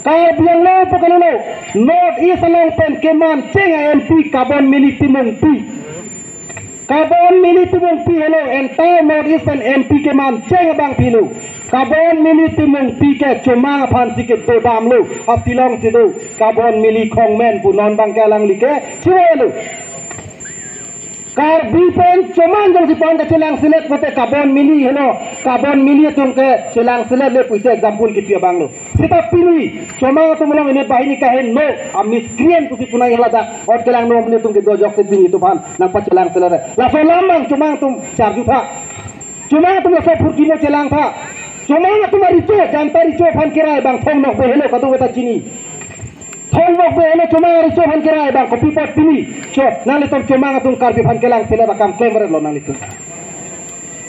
Karbi Anglong pu kalilo, North East along pen kemancheng a-M P Kabon Mili Timungpi. Kabon Mili Timungpi helo entire North East pen M P kemancheng abangpi lo. Kabon Mili Timungpi ke chomang aphansi kedodamlo. Ha Shillong si do Kabon Mili Khongmen pu non abangke alangli ke chirolo. Karbi pen chomang jongsi pon kachelangselet pote Kabon Mili helo, Kabon Mili atum ke chelangselet le pusi example kipi abanglo. Seta pini chomang atum along inut banghini kaheno, a-miscreant pusi punai ladak ot kelangno amonit atum kedo ajoksi pini itum aphan nangpachelangselet. Laso alam abang chomang atum charjutha. Chomang atum laso phurkimo chelangtha. Chomang atum aricho, janta richo aphan kerai abang Thong Nokbe helo kadokave ta chini. Thong Nokbe helo chomang aricho aphan kerai abang, kopi apot pini cho, nanglitum chomang atum Karbi aphan kelangselet akam klemret lo nanglitum.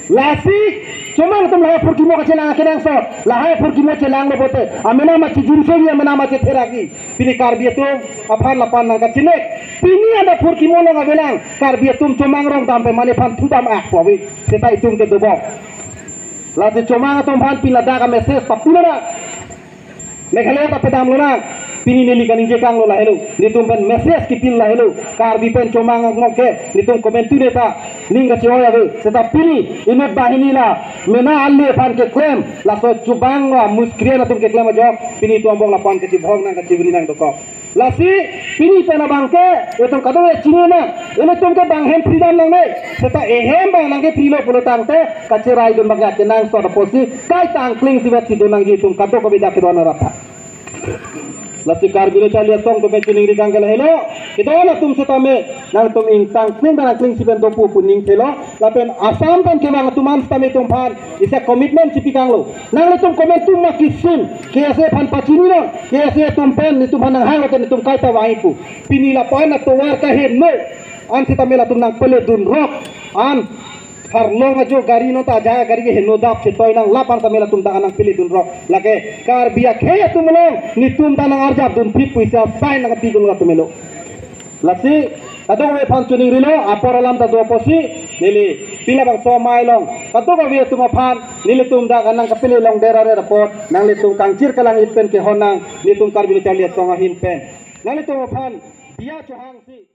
Lasi chomang atum lahai phurkimo kachelang akenangsot, lahai phurkimo chelanglo pote, amena ma chijun songi, amena ma chetheraki. Pini Karbi atum aphan lapu-an nangkachinek. Pini anta phurkimo along avelang, Karbi atum chomang rong dampe mane aphan thudam ak po ave. Seta itum ke dobok. Lasi chomang atum aphan pini ladak a-message papilo na. Meghalaya ta pedamlo na. Pini neli kaningje kanglo lahelo. Netum pen message kipilo lahelo. Karbi pen chomang angbong ke netum komantu ne ta ning kachi-oi ave. Seta pini inut banghini la mena ale aphan keklem, laso chobang la miscreant atum keklem ajok, pini itum angbong lapu-an kachibhong nang kachibri nang dokok. Lasi pini pen abangke itum kadokave chinine, ilitum ke bang hem freedom nangne, seta ehem bang nangkeprilo pulotangte kacheraidun abangke akenangsot apotsi kaita angklingsi vetsi do nangji itum kadokave dak kedo-an arat ta. Lasi Karbi Lo Charli Asong atum pen choningri kangke lahelo, kedo-an atum setame nangtum ingtang kling dan angklingsi pen dopo pu ning thelo, lapen Assam pen kevang atum an setame itum aphan isi a-commitment chipi kanglo. Nanglitum komantu ma kisun, K S A aphan pachininon, K S A atum pen netum aphan nanghang lote netum kaita vangji pu. Pini lapu-an atovar kaheno an setame latum nangpeledun rok, an arlong ajo gari non ta aja gari ke heno dap chetoi nang lapu-an setame latum ta nangpeledun rok. Lake Karbi akhei atum along netum ta nang-arjapdun thip pu isi a-sign nangpidun latum helo. Lasi kadokave aphan choningrilo, apor alam ta do apotsi neli pini labangso amei along kadokave atum aphan nelitum dak nangkapele longdet aret apot nanglitum kangchir kalang-it pen kehon nang, netum Karbi Lo Charli Asong ahin pen nanglitum aphan diya chohangsi.